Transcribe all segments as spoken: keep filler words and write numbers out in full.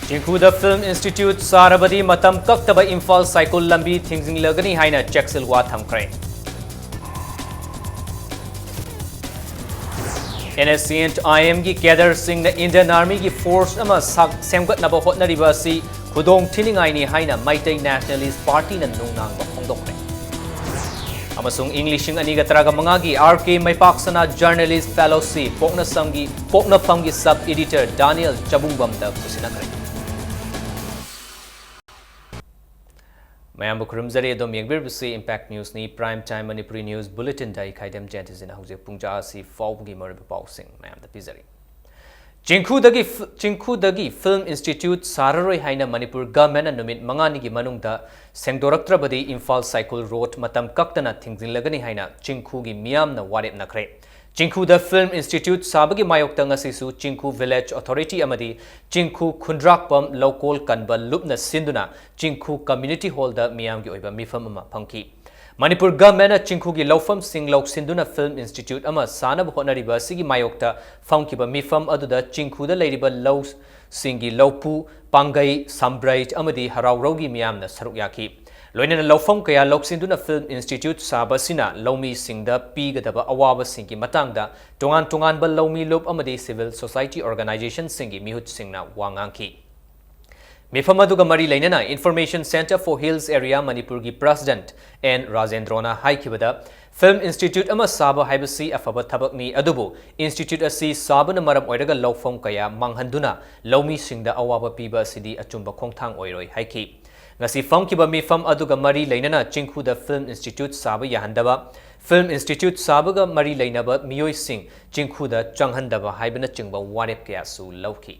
ꯆꯤꯡꯈꯨꯗ Film Institute ꯁꯥꯔꯕꯗꯤ ꯃꯇꯝ ꯀꯛꯇꯕ ꯏꯝꯐꯥꯜ ꯁꯥꯏꯀꯨꯜ ꯂꯝꯕꯤ ꯊꯤꯡꯖꯤꯜꯂꯒꯅꯤ ꯍꯥꯏꯅ ꯆꯦꯛꯁꯤꯜ ꯋꯥ ꯊꯝꯈ꯭ꯔꯦ꯫ NSCN-IM-ꯒꯤ cadre-ꯁꯤꯡꯅ Indian Army-ꯒꯤ force ꯑꯃ ꯁꯥ-, ꯁꯦꯝꯒꯠꯅꯕ ꯍꯣꯠꯅꯔꯤꯕ ꯑꯁꯤ ꯈꯨꯗꯣꯡ ꯊꯤꯅꯤꯡꯉꯥꯏꯅꯤ ꯍꯥꯏꯅ ꯃꯩꯇꯩ Nationalist Party-ꯅ ꯅꯨꯡꯅꯥꯡꯕ ꯐꯣꯡꯗꯣꯛꯈ꯭ꯔꯦ꯫ ꯑꯃꯁꯨꯡ ꯏꯪ ꯂꯤꯁꯤꯡ ꯑꯅꯤꯒ ꯇꯔꯥꯃꯉꯥꯒꯤ R K ꯃꯩꯄꯥꯛꯁꯅꯥ Journalist Fellowship ꯄꯣꯛꯅꯁꯝꯒꯤ, ꯄꯣꯛꯅꯐꯝꯒꯤ sub editor Daniel ꯆꯕꯨꯡꯕꯝꯗ ꯈꯨꯠꯁꯤꯟꯅꯈ꯭ꯔꯦ꯫ ꯃꯌꯥꯝꯕꯨ ꯈꯨꯔꯨꯝꯖꯔꯤ꯫ ꯑꯗꯣꯝ ꯌꯦꯡꯕꯤꯔꯤꯕꯁꯤ Impact News-ꯅꯤ꯫ Prime Time Manipuri News Bulletin-ꯗ ꯑꯩ ꯈꯥꯏꯗꯦꯝ ꯖꯌꯟꯇꯤꯁꯤꯅ ꯍꯧꯖꯤꯛ ꯄꯨꯡ ꯇꯔꯥ ꯑꯁꯤ ꯐꯥꯎꯕꯒꯤ ꯃꯔꯨꯑꯣꯏꯕ ꯄꯥꯎꯁꯤꯡ ꯃꯌꯥꯝꯗ ꯄꯤꯖꯔꯤ꯫ ꯆꯤꯡꯈꯨꯗꯒꯤ ꯐ-, ꯆꯤꯡꯈꯨꯗꯒꯤ Film Institute ꯁꯥꯔꯔꯣꯏ ꯍꯥꯏꯅ ꯃꯅꯤꯄꯨꯔ government-ꯅ ꯅꯨꯃꯤꯠ ꯃꯉꯥꯅꯤꯒꯤ ꯃꯅꯨꯡꯗ ꯁꯦꯡꯗꯣꯔꯛꯇ꯭ꯔꯕꯗꯤ ꯏꯝꯐꯥꯜ ꯁꯥꯏꯀꯨꯜ road ꯃꯇꯝ ꯀꯛꯇꯅ ꯊꯤꯡꯖꯤꯜꯂꯒꯅꯤ ꯍꯥꯏꯅ ꯆꯤꯡꯈꯨꯒꯤ ꯃꯤꯌꯥꯝꯅ ꯋꯥꯔꯦꯞꯅꯈ꯭ꯔꯦ꯫ ꯆꯤꯡꯈꯨꯗ Film Institute ꯁꯥꯕꯒꯤ ꯃꯥꯌꯣꯛꯇ ꯉꯁꯤꯁꯨ ꯆꯤꯡꯈꯨ Village Authority ꯑꯃꯗꯤ ꯆꯤꯡꯈꯨ ꯈꯨꯟꯗ꯭ꯔꯥꯛꯄꯝ ꯂꯧꯀꯣꯜ ꯀꯟꯕ ꯂꯨꯞꯅ ꯁꯤꯟꯗꯨꯅ ꯆꯤꯡꯈꯨ Community Hall-ꯗ ꯃꯤꯌꯥꯝꯒꯤ ꯑꯣꯏꯕ ꯃꯤꯐꯝ ꯑꯃ ꯐꯝꯈꯤ꯫ ꯃꯅꯤꯄꯨꯔ government-ꯅ ꯆꯤꯡꯈꯨꯒꯤ ꯂꯧꯐꯝꯁꯤꯡ ꯂꯧꯁꯤꯟꯗꯨꯅ Film Institute ꯑꯃ ꯁꯥꯅꯕ ꯍꯣꯠꯅꯔꯤꯕ ꯑꯁꯤꯒꯤ ꯃꯥꯌꯣꯛꯇ ꯐꯝꯈꯤꯕ ꯃꯤꯐꯝ ꯑꯗꯨꯗ ꯆꯤꯡꯈꯨꯗ ꯂꯩꯔꯤꯕ ꯂꯧꯁꯤꯡꯒꯤ ꯂꯧꯄꯨ, ꯄꯥꯡꯒꯩ, ꯁꯝꯕ꯭ꯔꯩ ꯑꯃꯗꯤ ꯍꯔꯥꯎꯔꯧꯒꯤ ꯃꯤꯌꯥꯝꯅ ꯁꯔꯨꯛ ꯌꯥꯈꯤ꯫ ꯂꯣꯏꯅꯅ ꯂꯧꯐꯝ ꯀꯌꯥ ꯂꯧꯁꯤꯟꯗꯨꯅ Film Institute ꯁꯥꯕꯁꯤꯅ ꯂꯧꯃꯤꯁꯤꯡꯗ ꯄꯤꯒꯗꯕ ꯑꯋꯥꯕꯁꯤꯡꯒꯤ ꯃꯇꯥꯡꯗ ꯇꯣꯉꯥꯟ ꯇꯣꯉꯥꯟꯕ ꯂꯧꯃꯤ ꯂꯨꯞ ꯑꯃꯗꯤ civil society organization-ꯁꯤꯡꯒꯤ ꯃꯤꯍꯨꯠꯁꯤꯡꯅ ꯋꯥ ꯉꯥꯡꯈꯤ꯫ ꯃꯤꯐꯝ ꯑꯗꯨꯒ ꯃꯔꯤ ꯂꯩꯅꯅ Information Centre for Hills Area ꯃꯅꯤꯄꯨꯔꯒꯤ President N ꯔꯥꯖꯦꯟꯗ꯭ꯔꯣꯅ ꯍꯥꯏꯈꯤꯕꯗ, Film Institute ꯑꯃ ꯁꯥꯕ ꯍꯥꯏꯕꯁꯤ ꯑꯐꯕ ꯊꯕꯛꯅꯤ, ꯑꯗꯨꯕꯨ institute ꯑꯁꯤ ꯁꯥꯕꯅ ꯃꯔꯝ ꯑꯣꯏꯔꯒ ꯂꯧꯐꯝ ꯀꯌꯥ ꯃꯥꯡꯍꯟꯗꯨꯅ ꯂꯧꯃꯤꯁꯤꯡꯗ ꯑꯋꯥꯕ ꯄꯤꯕ ꯑꯁꯤꯗꯤ ꯑꯆꯨꯝꯕ ꯈꯣꯡꯊꯥꯡ ꯑꯣꯏꯔꯣꯏ ꯍꯥꯏꯈꯤ꯫ ꯉꯁꯤ ꯐꯝꯈꯤꯕ ꯃꯤꯐꯝ ꯑꯗꯨꯒ ꯃꯔꯤ ꯂꯩꯅꯅ ꯆꯤꯡꯈꯨꯗ Film Institute ꯁꯥꯕ ꯌꯥꯍꯟꯗꯕ, Film Institute ꯁꯥꯕꯒ ꯃꯔꯤ ꯂꯩꯅꯕ ꯃꯤꯑꯣꯏꯁꯤꯡ ꯆꯤꯡꯈꯨꯗ ꯆꯪꯍꯟꯗꯕ ꯍꯥꯏꯕꯅꯆꯤꯡꯕ ꯋꯥꯔꯦꯞ ꯀꯌꯥꯁꯨ ꯂꯧꯈꯤ꯫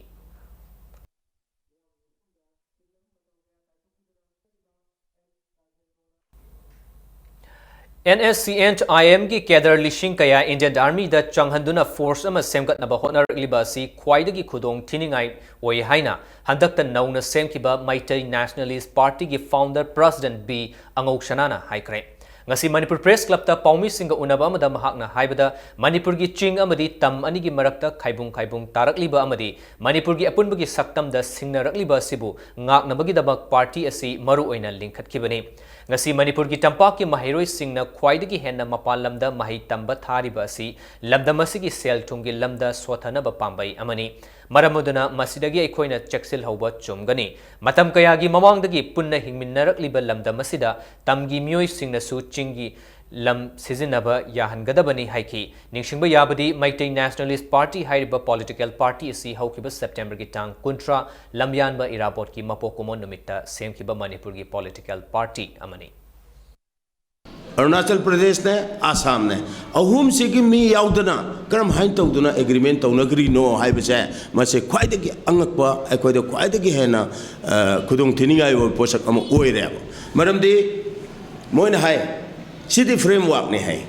NSCN-IM-ꯒꯤ cadre ꯂꯤꯁꯤꯡ ꯀꯌꯥ Indian Army-ꯗ ꯆꯪꯍꯟꯗꯨꯅ force ꯑꯃ ꯁꯦꯝꯒꯠꯅꯕ ꯍꯣꯠꯅꯔꯛꯂꯤꯕ ꯑꯁꯤ ꯈ꯭ꯋꯥꯏꯗꯒꯤ ꯈꯨꯗꯣꯡ ꯊꯤꯅꯤꯡꯉꯥꯏ ꯑꯣꯏ ꯍꯥꯏꯅ ꯍꯟꯗꯛꯇ ꯅꯧꯅ ꯁꯦꯝꯈꯤꯕ Meitei Nationalist Party-ꯒꯤ founder President B ꯑꯉꯧꯁꯅꯥꯅ ꯍꯥꯏꯈ꯭ꯔꯦ꯫ ꯉꯁꯤ ꯃꯅꯤꯄꯨꯔ ꯄ꯭ꯔꯦꯁ ꯀ꯭ꯂꯕꯇ ꯄꯥꯎꯃꯤꯁꯤꯡꯒ ꯎꯅꯕ ꯑꯃꯗ ꯃꯍꯥꯛꯅ ꯍꯥꯏꯕꯗ, ꯃꯅꯤꯄꯨꯔꯒꯤ ꯆꯤꯡ ꯑꯃꯗꯤ ꯇꯝ ꯑꯅꯤꯒꯤ ꯃꯔꯛꯇ ꯈꯥꯏꯕꯨꯡ ꯈꯥꯏꯕꯨꯡ ꯇꯥꯔꯛꯂꯤꯕ ꯑꯃꯗꯤ ꯃꯅꯤꯄꯨꯔꯒꯤ ꯑꯄꯨꯟꯕꯒꯤ ꯁꯛꯇꯝꯗ ꯁꯤꯡꯅꯔꯛꯂꯤꯕ ꯑꯁꯤꯕꯨ ꯉꯥꯛꯅꯕꯒꯤꯗꯃꯛ ꯄꯥꯔꯇꯤ ꯑꯁꯤ ꯃꯔꯨ ꯑꯣꯏꯅ ꯂꯤꯡꯈꯠꯈꯤꯕꯅꯤ꯫ ꯉꯁꯤ ꯃꯅꯤꯄꯨꯔꯒꯤ ꯇꯝꯄꯥꯛꯀꯤ ꯃꯍꯩꯔꯣꯏꯁꯤꯡꯅ ꯈ꯭ꯋꯥꯏꯗꯒꯤ ꯍꯦꯟꯅ ꯃꯄꯥꯟ ꯂꯝꯗ ꯃꯍꯩ ꯇꯝꯕ ꯊꯥꯔꯤꯕ ꯑꯁꯤ ꯂꯝꯗꯝ ꯑꯁꯤꯒꯤ ꯁꯦꯜ ꯊꯨꯝꯒꯤ ꯂꯝꯗ ꯁꯣꯊꯅꯕ ꯄꯥꯝꯕꯩ ꯑꯃꯅꯤ꯫ ꯃꯔꯝ ꯑꯗꯨꯅ ꯃꯁꯤꯗꯒꯤ ꯑꯩꯈꯣꯏꯅ ꯆꯦꯛꯁꯤꯜꯍꯧꯕ ꯆꯨꯝꯒꯅꯤ꯫ ꯃꯇꯝ ꯀꯌꯥꯒꯤ ꯃꯃꯥꯡꯗꯒꯤ ꯄꯨꯟꯅ ꯍꯤꯡꯃꯤꯟꯅꯔꯛꯂꯤꯕ ꯂꯝꯗꯝ ꯑꯁꯤꯗ ꯇꯝꯒꯤ ꯃꯤꯑꯣꯏꯁꯤꯡꯅꯁꯨ ꯆꯤꯡꯒꯤ ꯂꯝ ꯁꯤꯖꯤꯟꯅꯕ ꯌꯥꯍꯟꯒꯗꯕꯅꯤ ꯍꯥꯏꯈꯤ꯫ ꯅꯤꯡꯁꯤꯡꯕ ꯌꯥꯕꯗꯤ, ꯃꯩꯇꯩ ꯅꯦꯁꯅꯦꯂꯤꯁ ꯄꯥꯔꯇꯤ ꯍꯥꯏꯔꯤꯕ ꯄꯣꯂꯤꯇꯤꯀꯦꯜ ꯄꯥꯔꯇꯤ ꯑꯁꯤ ꯍꯧꯈꯤꯕ ꯁꯦꯞꯇꯦꯝꯕꯔꯒꯤ ꯇꯥꯡ ꯀꯨꯟꯊ꯭ꯔꯥ ꯂꯝꯌꯥꯟꯕ ꯏꯔꯥꯕꯣꯠꯀꯤ ꯃꯄꯣꯛ ꯀꯨꯝꯑꯣꯟ ꯅꯨꯃꯤꯠꯇ ꯁꯦꯝꯈꯤꯕ ꯃꯅꯤꯄꯨꯔꯒꯤ ꯄꯣꯂꯤꯇꯤꯀꯦꯜ ꯄꯥꯔꯇꯤ ꯑꯃꯅꯤ꯫ ꯑꯔꯨꯅꯥꯆꯜ ꯄ꯭ꯔꯗꯦꯁꯅꯦ, ꯑꯁꯥꯝꯅꯦ, ꯑꯍꯨꯝꯁꯤꯒꯤ ꯃꯤ ꯌꯥꯎꯗꯅ ꯀꯔꯝ ꯍꯥꯏꯅ ꯇꯧꯗꯨꯅ ꯑꯦꯒ꯭ꯔꯤꯃꯦꯟ ꯇꯧꯅꯈ꯭ꯔꯤꯅꯣ ꯍꯥꯏꯕꯁꯦ, ꯃꯁꯤ ꯈ꯭ꯋꯥꯏꯗꯒꯤ ꯑꯉꯛꯄ, ꯑꯩꯈꯣꯏꯗ ꯈ꯭ꯋꯥꯏꯗꯒꯤ ꯍꯦꯟꯅ, ꯑ, ꯈꯨꯗꯣꯡ ꯊꯤꯅꯤꯡꯉꯥꯏ ꯑꯣꯏꯕ ꯄꯣꯠꯁꯛ ꯑꯃ ꯑꯣꯏꯔꯦꯕ꯫ ꯃꯔꯝꯗꯤ ꯃꯣꯏꯅ ꯍꯥꯏ, ꯁꯤꯗꯤ ꯐ꯭ꯔꯦꯝꯋꯥꯔꯛꯅꯤ ꯍꯥꯏ꯫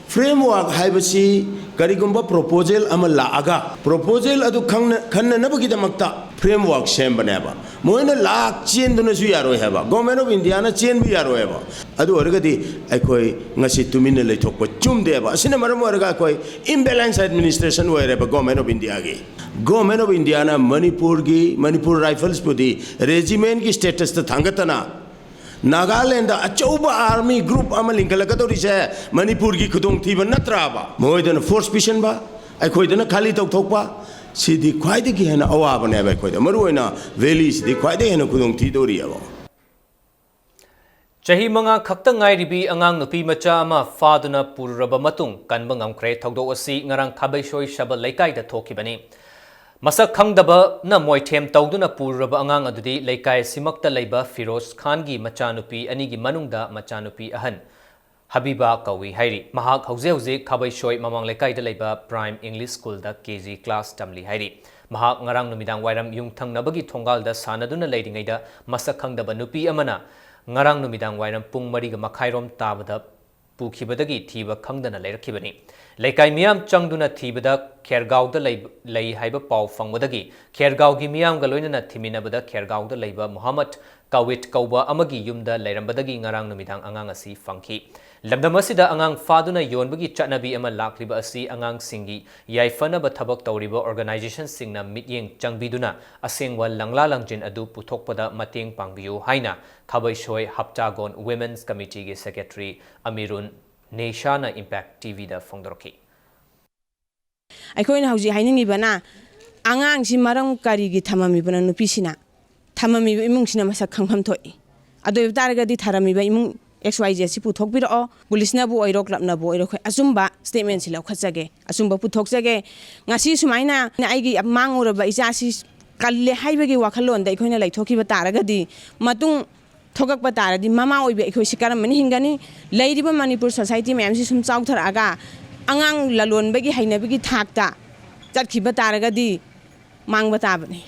ꯐ꯭ꯔꯦꯝꯋꯥꯔꯛ ꯍꯥꯏꯕꯁꯤ ꯀꯔꯤꯒꯨꯝꯕ ꯄ꯭ꯔꯣꯄꯣꯖꯦꯜ ꯑꯃ ꯂꯥꯛꯑꯒ, ꯄ꯭ꯔꯣꯄꯣꯖꯦꯜ ꯑꯗꯨ ꯈꯪꯅ-, ꯈꯟꯅꯅꯕꯒꯤꯗꯃꯛꯇ ꯐ꯭ꯔꯦꯝꯋꯥꯔꯛ ꯁꯦꯝꯕꯅꯦꯕ꯫ ꯃꯣꯏꯅ ꯂꯥꯛ ꯆꯦꯟꯗꯨꯅꯁꯨ ꯌꯥꯔꯣꯏ ꯍꯥꯏꯕ, ꯒꯣꯔꯃꯦꯟ ꯑꯣꯐ ꯏꯟꯗꯤꯌꯥꯅ ꯆꯦꯟꯕ ꯌꯥꯔꯣꯏ ꯍꯥꯏꯕ꯫ ꯑꯗꯨ ꯑꯣꯏꯔꯒꯗꯤ ꯑꯩꯈꯣꯏ ꯉꯁꯤ ꯇꯨꯃꯤꯟꯅ ꯂꯩꯊꯣꯛꯄ ꯆꯨꯝꯗꯦꯕ꯫ ꯑꯁꯤꯅ ꯃꯔꯝ ꯑꯣꯏꯔꯒ ꯑꯩꯈꯣꯏ ꯏꯝꯕꯦꯂꯦꯟꯁ ꯑꯦꯗꯃꯤꯅꯤꯁꯇ꯭ꯔꯦꯁꯟ ꯑꯣꯏꯔꯦꯕ ꯒꯣꯔꯃꯦꯟ ꯑꯣꯐ ꯏꯟꯗꯤꯌꯥꯒꯤ꯫ ꯒꯣꯔꯃꯦꯟ ꯑꯣꯐ ꯏꯟꯗꯤꯌꯥꯅ ꯃꯅꯤꯄꯨꯔꯒꯤ, ꯃꯅꯤꯄꯨꯔ ꯔꯥꯏꯐꯜꯁꯄꯨꯗꯤ ꯔꯦꯖꯤꯃꯦꯟꯒꯤ ꯁ꯭ꯇꯦꯇꯁꯇ ꯊꯥꯡꯒꯠꯇꯅ, ꯅꯥꯒꯥꯂꯦꯟꯗ ꯑꯆꯧꯕ ꯑꯥꯔꯃꯤ ꯒ꯭ꯔꯨꯞ ꯑꯃ ꯂꯤꯡꯈꯠꯂꯛꯀꯗꯧꯔꯤꯁꯦ ꯃꯅꯤꯄꯨꯔꯒꯤ ꯈꯨꯗꯣꯡꯊꯤꯕ ꯅꯠꯇ꯭ꯔꯕ? ꯃꯣꯏꯗꯅ ꯐꯣꯔꯁ ꯄꯤꯁꯟꯕ, ꯑꯩꯈꯣꯏꯗꯅ ꯈꯥꯂꯤ ꯇꯧꯊꯣꯛꯄ, ꯁꯤꯗꯤ ꯈ꯭ꯋꯥꯏꯗꯒꯤ ꯍꯦꯟꯅ ꯑꯋꯥꯕꯅꯦꯕ ꯑꯩꯈꯣꯏꯗ꯫ ꯃꯔꯨꯑꯣꯏꯅ ꯚꯦꯂꯤꯁꯤꯗꯤ ꯈ꯭ꯋꯥꯏꯗꯒꯤ ꯍꯦꯟꯅ ꯈꯨꯗꯣꯡꯊꯤꯗꯧꯔꯤꯑꯕ꯫ ꯆꯍꯤ ꯃꯉꯥ ꯈꯛꯇ ꯉꯥꯏꯔꯤꯕꯤ ꯑꯉꯥꯡ ꯅꯨꯄꯤ ꯃꯆꯥ ꯑꯃ ꯐꯥꯗꯨꯅ ꯄꯨꯔꯨꯔꯕ ꯃꯇꯨꯡ ꯀꯟꯕ ꯉꯝꯈ꯭ꯔꯦ꯫ ꯊꯧꯗꯣꯛ ꯑꯁꯤ ꯉꯔꯥꯡ ꯈꯥꯕꯩꯁꯣꯏ ꯁꯕꯜ ꯂꯩꯀꯥꯏꯗ ꯊꯣꯛꯈꯤꯕꯅꯤ꯫ ꯃꯁꯛ ꯈꯪꯗꯕꯅ ꯃꯣꯏꯊꯦꯝ ꯇꯧꯗꯨꯅ ꯄꯨꯔꯨꯔꯕ ꯑꯉꯥꯡ ꯑꯗꯨꯗꯤ ꯂꯩꯀꯥꯏ ꯑꯁꯤꯃꯛꯇ ꯂꯩꯕ ꯐꯤꯔꯣꯖ ꯈꯥꯟꯒꯤ ꯃꯆꯥꯅꯨꯄꯤ ꯑꯅꯤꯒꯤ ꯃꯅꯨꯡꯗ ꯃꯆꯥꯅꯨꯄꯤ ꯑꯍꯟ ꯍꯕꯤꯕꯥ ꯀꯧꯏ ꯍꯥꯏꯔꯤ꯫ ꯃꯍꯥꯛ ꯍꯧꯖꯤꯛ ꯍꯧꯖꯤꯛ ꯈꯥꯕꯩꯁꯣꯏ ꯃꯃꯥꯡ ꯂꯩꯀꯥꯏꯗ ꯂꯩꯕ ꯄ꯭ꯔꯥꯏꯝ ꯏꯪꯂꯤꯁ ꯁ꯭ꯀꯨꯜꯗ ꯀꯦ ꯖꯤ ꯀ꯭ꯂꯥꯁ ꯇꯝꯂꯤ ꯍꯥꯏꯔꯤ꯫ ꯃꯍꯥꯛ ꯉꯔꯥꯡ ꯅꯨꯃꯤꯗꯥꯡ ꯋꯥꯏꯔꯝ ꯌꯨꯝꯊꯪꯅꯕꯒꯤ ꯊꯣꯡꯒꯥꯜꯗ ꯁꯥꯟꯅꯗꯨꯅ ꯂꯩꯔꯤꯉꯩꯗ ꯃꯁꯛ ꯈꯪꯗꯕ ꯅꯨꯄꯤ ꯑꯃꯅ ꯉꯔꯥꯡ ꯅꯨꯃꯤꯗꯥꯡ ꯋꯥꯏꯔꯝ ꯄꯨꯡ ꯃꯔꯤꯒ ꯃꯈꯥꯏꯔꯣꯝ ꯇꯥꯕꯗ ꯄꯨꯈꯤꯕꯗꯒꯤ ꯊꯤꯕ ꯈꯪꯗꯅ ꯂꯩꯔꯛꯈꯤꯕꯅꯤ꯫ ꯂꯩꯀꯥꯏ ꯃꯤꯌꯥꯝ ꯆꯪꯗꯨꯅ ꯊꯤꯕꯗ ꯈꯦꯔꯒꯥꯎꯗ ꯂꯩ-, ꯂꯩ ꯍꯥꯏꯕ ꯄꯥꯎ ꯐꯪꯕꯗꯒꯤ ꯈꯦꯔꯒꯥꯎꯒꯤ ꯃꯤꯌꯥꯝꯒ ꯂꯣꯏꯅꯅ ꯊꯤꯃꯤꯟꯅꯕꯗ ꯈꯦꯔꯒꯥꯎꯗ ꯂꯩꯕ ꯃꯨꯍꯝꯃꯗ ꯀꯥꯋꯤꯠ ꯀꯧꯕ ꯑꯃꯒꯤ ꯌꯨꯝꯗ ꯂꯩꯔꯝꯕꯗꯒꯤ ꯉꯔꯥꯡ ꯅꯨꯃꯤꯗꯥꯡ ꯑꯉꯥꯡ ꯑꯁꯤ ꯐꯪꯈꯤ꯫ ꯂꯝꯗꯝ ꯑꯁꯤꯗ ꯑꯉꯥꯡ ꯐꯥꯗꯨꯅ ꯌꯣꯟꯕꯒꯤ ꯆꯠꯅꯕꯤ ꯑꯃ ꯂꯥꯛꯂꯤꯕ ꯑꯁꯤ ꯑꯉꯥꯡꯁꯤꯡꯒꯤ ꯌꯥꯏꯐꯅꯕ ꯊꯕꯛ ꯇꯧꯔꯤꯕ organization ꯁꯤꯡꯅ ꯃꯤꯠꯌꯦꯡ ꯆꯪꯕꯤꯗꯨꯅ ꯑꯁꯦꯡꯕ ꯂꯪꯂꯥ ꯂꯪꯖꯤꯟ ꯑꯗꯨ ꯄꯨꯊꯣꯛꯄꯗ ꯃꯇꯦꯡ ꯄꯥꯡꯕꯤꯌꯨ ꯍꯥꯏꯅ ꯈꯥꯕꯩꯁꯣꯏ ꯍꯞꯇꯥꯒꯣꯟ Women's Committee ꯒꯤ secretary ꯑꯃꯤꯔꯨꯟ ꯅꯦꯁꯥꯅ Impact TV ꯗ ꯐꯣꯡꯗꯣꯔꯛꯈꯤ꯫ ꯑꯩꯈꯣꯏꯅ ꯍꯧꯖꯤꯛ ꯍꯥꯏꯅꯤꯡꯉꯤꯕꯅ, ꯑꯉꯥꯡꯁꯤ ꯃꯔꯝ ꯀꯔꯤꯒꯤ ꯊꯝꯃꯝꯃꯤꯕꯅꯣ? ꯅꯨꯄꯤꯁꯤꯅ ꯊꯝꯃꯝꯃꯤꯕ ꯏꯃꯨꯡꯁꯤꯅ ꯃꯁꯛ ꯈꯪꯐꯝ ꯊꯣꯛꯏ꯫ ꯑꯗꯨ ꯑꯣꯏꯕ ꯇꯥꯔꯒꯗꯤ ꯊꯔꯝꯃꯤꯕ ꯏꯃꯨꯡ X Y Z ꯁꯤ ꯄꯨꯊꯣꯛꯄꯤꯔꯛꯑꯣ꯫ ꯄꯨꯂꯤꯁꯅꯕꯨ ꯑꯣꯏꯔꯣ, ꯀ꯭ꯂꯕꯅꯕꯨ ꯑꯣꯏꯔꯣ, ꯑꯩꯈꯣꯏ ꯑꯆꯨꯝꯕ statement ꯁꯤ ꯂꯧꯈꯠꯆꯒꯦ, ꯑꯆꯨꯝꯕ ꯄꯨꯊꯣꯛꯆꯒꯦ꯫ ꯉꯁꯤ ꯁꯨꯃꯥꯏꯅ ꯑꯩꯒꯤ ꯃꯥꯡꯉꯨꯔꯕ ꯏꯆꯥꯁꯤ ꯀꯜꯂꯦ ꯍꯥꯏꯕꯒꯤ ꯋꯥꯈꯜꯂꯣꯟꯗ ꯑꯩꯈꯣꯏꯅ ꯂꯩꯊꯣꯛꯈꯤꯕ ꯇꯥꯔꯒꯗꯤ, ꯃꯇꯨꯡ ꯊꯣꯛꯂꯛꯄ ꯇꯥꯔꯗꯤ ꯃꯃꯥ ꯑꯣꯏꯕ ꯑꯩꯈꯣꯏꯁꯤ ꯀꯔꯝꯕꯅ ꯍꯤꯡꯒꯅꯤ? ꯂꯩꯔꯤꯕ ꯃꯅꯤꯄꯨꯔ society ꯃꯌꯥꯝꯁꯤ ꯁꯨꯝ ꯆꯥꯎꯊꯔꯛꯑꯒ ꯑꯉꯥꯡ ꯂꯂꯣꯟꯕꯒꯤ ꯍꯩꯅꯕꯤꯒꯤ ꯊꯥꯛꯇ ꯆꯠꯈꯤꯕ ꯇꯥꯔꯒꯗꯤ ꯃꯥꯡꯕ ꯇꯥꯕꯅꯤ꯫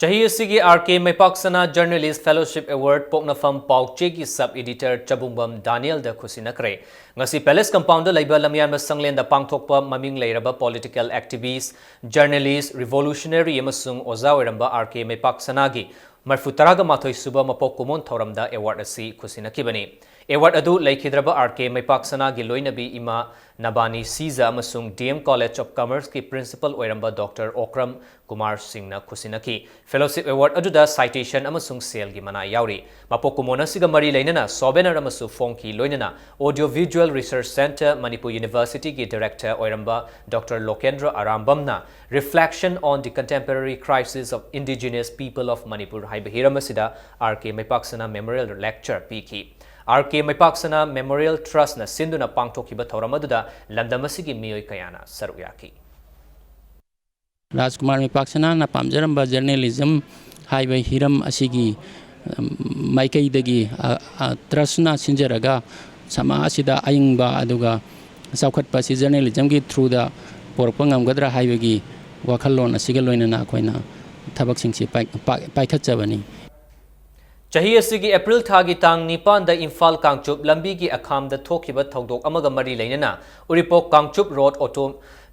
ꯆꯍꯤ ꯑꯁꯤꯒꯤ R K ꯃꯩꯄꯥꯛꯁꯅꯥ Journalist Fellowship Award ꯄꯣꯛꯅꯐꯝ ꯄꯥꯎꯆꯦꯒꯤ sub editor ꯆꯕꯨꯡꯕꯝ ꯗꯥꯅꯤꯌꯦꯜꯗ ꯈꯨꯠꯁꯤꯟꯅꯈ꯭ꯔꯦ꯫ ꯉꯁꯤ Palace Compound ꯗ ꯂꯩꯕ ꯂꯝꯌꯥꯟꯕ ꯁꯪꯂꯦꯟꯗ ꯄꯥꯡꯊꯣꯛꯄ ꯃꯃꯤꯡ ꯂꯩꯔꯕ political activist, journalist, revolutionary ꯑꯃꯁꯨꯡ ꯑꯣꯖꯥ ꯑꯣꯏꯔꯝꯕ R K ꯃꯩꯄꯥꯛꯁꯅꯥꯒꯤ ꯃꯔꯤꯐꯨ ꯇꯔꯥꯒ ꯃꯥꯊꯣꯏ ꯁꯨꯕ ꯃꯄꯣꯛ ꯀꯨꯝꯑꯣꯟ ꯊꯧꯔꯝꯗ award ꯑꯁꯤ ꯈꯨꯠꯁꯤꯟꯅꯈꯤꯕꯅꯤ꯫ Award ꯑꯗꯨ ꯂꯩꯈꯤꯗ꯭ꯔꯕ R K ꯃꯩꯄꯥꯛꯁꯅꯥꯒꯤ ꯂꯣꯏꯅꯕꯤ ꯏꯃꯥ ꯅꯕꯥꯅꯤ ꯁꯤꯖ ꯑꯃꯁꯨꯡ D M College of Commerce ꯀꯤ principal ꯑꯣꯏꯔꯝꯕ Doctor ꯑꯣꯀ꯭ꯔꯝ ꯀꯨꯃꯥꯔ ꯁꯤꯡꯅ ꯈꯨꯠꯁꯤꯟꯅꯈꯤ꯫ Fellowship award ꯑꯗꯨꯗ citation ꯑꯃꯁꯨꯡ ꯁꯦꯜꯒꯤ ꯃꯅꯥ ꯌꯥꯎꯔꯤ꯫ ꯃꯄꯣꯛ ꯀꯨꯝꯑꯣꯟ ꯑꯁꯤꯒ ꯃꯔꯤ ꯂꯩꯅꯅ souvenir ꯑꯃꯁꯨ ꯐꯣꯡꯈꯤ, ꯂꯣꯏꯅꯅ Audio Visual Research Centre, Manipur University ꯒꯤ director ꯑꯣꯏꯔꯝꯕ Doctor ꯂꯣꯀꯦꯟꯗ꯭ꯔ ꯑꯔꯥꯝꯕꯝꯅ Reflection on the Contemporary Crisis of Indigenous People of Manipur ꯍꯥꯏꯕ ꯍꯤꯔꯝ ꯑꯁꯤꯗ R K ꯃꯩꯄꯥꯛꯁꯅꯥ Memorial Lecture ꯄꯤꯈꯤ꯫ R K ꯃꯩꯄꯥꯛꯁꯅꯥ Memorial Trust ꯅ ꯁꯤꯟꯗꯨꯅ ꯄꯥꯡꯊꯣꯛꯈꯤꯕ ꯊꯧꯔꯝ ꯑꯗꯨꯗ ꯂꯝꯗꯝ ꯑꯁꯤꯒꯤ ꯃꯤꯑꯣꯏ ꯀꯌꯥꯅ ꯁꯔꯨꯛ ꯌꯥꯈꯤ꯫ ꯔꯥꯖꯀꯨꯃꯥꯔ ꯃꯩꯄꯥꯛꯁꯅꯥꯅ ꯄꯥꯝꯖꯔꯝꯕ journalism ꯍꯥꯏꯕ ꯍꯤꯔꯝ ꯑꯁꯤꯒꯤ, ꯎꯝ, ꯃꯥꯏꯀꯩꯗꯒꯤ, ꯑ, ꯑ, trust ꯅ ꯁꯤꯟꯖꯔꯒ ꯁꯃꯥꯖ ꯑꯁꯤꯗ ꯑꯏꯪꯕ ꯑꯗꯨꯒ ꯆꯥꯎꯈꯠꯄ ꯑꯁꯤ journalism ꯒꯤ through ꯗ ꯄꯣꯔꯛꯄ ꯉꯝꯒꯗ꯭ꯔꯥ ꯍꯥꯏꯕꯒꯤ ꯋꯥꯈꯜꯂꯣꯟ ꯑꯁꯤꯒ ꯂꯣꯏꯅꯅ ꯑꯩꯈꯣꯏꯅ ꯊꯕꯛꯁꯤꯡꯁꯤ ꯄꯥꯏ-, ꯄꯥꯏ-, ꯄꯥꯏꯈꯠꯆꯕꯅꯤ꯫ ꯆꯍꯤ ꯑꯁꯤꯒꯤ April ꯊꯥꯒꯤ ꯇꯥꯡ ꯅꯤꯄꯥꯟꯗ ꯏꯝꯐꯥꯜ ꯀꯥꯡꯆꯨꯞ ꯂꯝꯕꯤꯒꯤ ꯑꯈꯥꯝꯗ ꯊꯣꯛꯈꯤꯕ ꯊꯧꯗꯣꯛ ꯑꯃꯒ ꯃꯔꯤ ꯂꯩꯅꯅ ꯎꯔꯤꯄꯣꯛ Kangchup road auto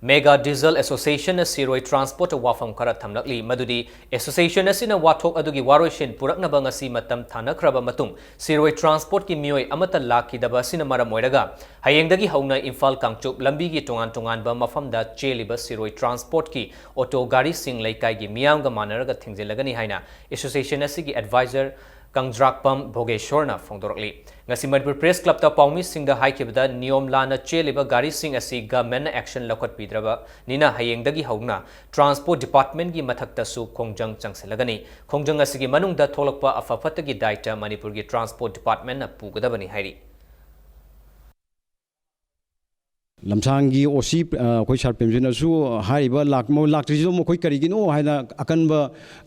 Mega Diesel Association ꯅ ꯁꯤꯔꯣꯏ Transport ꯇ ꯋꯥꯐꯝ ꯈꯔ ꯊꯝꯂꯛꯂꯤ, ꯃꯗꯨꯗꯤ Association ꯑꯁꯤꯅ ꯋꯥꯊꯣꯛ ꯑꯗꯨꯒꯤ ꯋꯥꯔꯣꯏꯁꯤꯟ ꯄꯨꯔꯛꯅꯕ ꯉꯁꯤ ꯃꯇꯝ ꯊꯥꯅꯈ꯭ꯔꯕ ꯃꯇꯨꯡ, ꯁꯤꯔꯣꯏ Transport ꯀꯤ ꯃꯤꯑꯣꯏ ꯑꯃꯠꯇ ꯂꯥꯛꯈꯤꯗꯕ ꯑꯁꯤꯅ ꯃꯔꯝ ꯑꯣꯏꯔꯒ, ꯍꯌꯦꯡꯗꯒꯤ ꯍꯧꯅ ꯏꯝꯐꯥꯜ ꯀꯥꯡꯆꯨꯞ ꯂꯝꯕꯤꯒꯤ ꯇꯣꯉꯥꯟ ꯇꯣꯉꯥꯟꯕ ꯃꯐꯝꯗ ꯆꯦꯜꯂꯤꯕ ꯁꯤꯔꯣꯏ Transport ꯀꯤ ꯑꯣꯇꯣ ꯒꯥꯔꯤꯁꯤꯡ ꯂꯩꯀꯥꯏꯒꯤ ꯃꯤꯌꯥꯝꯒ ꯃꯥꯟꯅꯔꯒ ꯊꯤꯡꯖꯤꯜꯂꯒꯅꯤ ꯍꯥꯏꯅ Association ꯑꯁꯤꯒꯤ Advisor ꯀꯪꯖ꯭ꯔꯥꯛꯄꯝ ꯚꯣꯒꯦꯁꯣꯔꯅ ꯐꯣꯡꯗꯣꯔꯛꯂꯤ꯫ ꯉꯁꯤ ꯃꯅꯤꯄꯨꯔ Press Club ꯇ ꯄꯥꯎꯃꯤꯁꯤꯡꯗ ꯍꯥꯏꯈꯤꯕꯗ, ꯅꯤꯌꯣꯝ ꯂꯥꯟꯅ ꯆꯦꯜꯂꯤꯕ ꯒꯥꯔꯤꯁꯤꯡ ꯑꯁꯤ Government ꯅ action ꯂꯧꯈꯠꯄꯤꯗ꯭ꯔꯕꯅꯤꯅ, ꯍꯌꯦꯡꯗꯒꯤ ꯍꯧꯅ Transport Department ꯀꯤ ꯃꯊꯛꯇꯁꯨ ꯈꯣꯡꯖꯪ ꯆꯪꯁꯤꯜꯂꯒꯅꯤ꯫ ꯈꯣꯡꯖꯪ ꯑꯁꯤꯒꯤ ꯃꯅꯨꯡꯗ ꯊꯣꯛꯂꯛꯄ ꯑꯐ ꯐꯠꯇꯒꯤ ꯗꯥꯏꯇ ꯃꯅꯤꯄꯨꯔꯒꯤ Transport Department ꯅ ꯄꯨꯒꯗꯕꯅꯤ ꯍꯥꯏꯔꯤ꯫ ꯂꯝꯁꯥꯡꯒꯤ ꯑꯣ ꯁꯤ, ꯑ, ꯑꯩꯈꯣꯏ ꯁꯥꯔ ꯄ꯭ꯔꯦꯝꯖꯤꯠꯅꯁꯨ ꯍꯥꯏꯔꯤꯕ ꯂꯥꯛ-, ꯃꯣꯏ ꯂꯥꯛꯇ꯭ꯔꯤꯁꯤꯗ ꯃꯈꯣꯏ ꯀꯔꯤꯒꯤꯅꯣ ꯍꯥꯏꯅ ꯑꯀꯟꯕ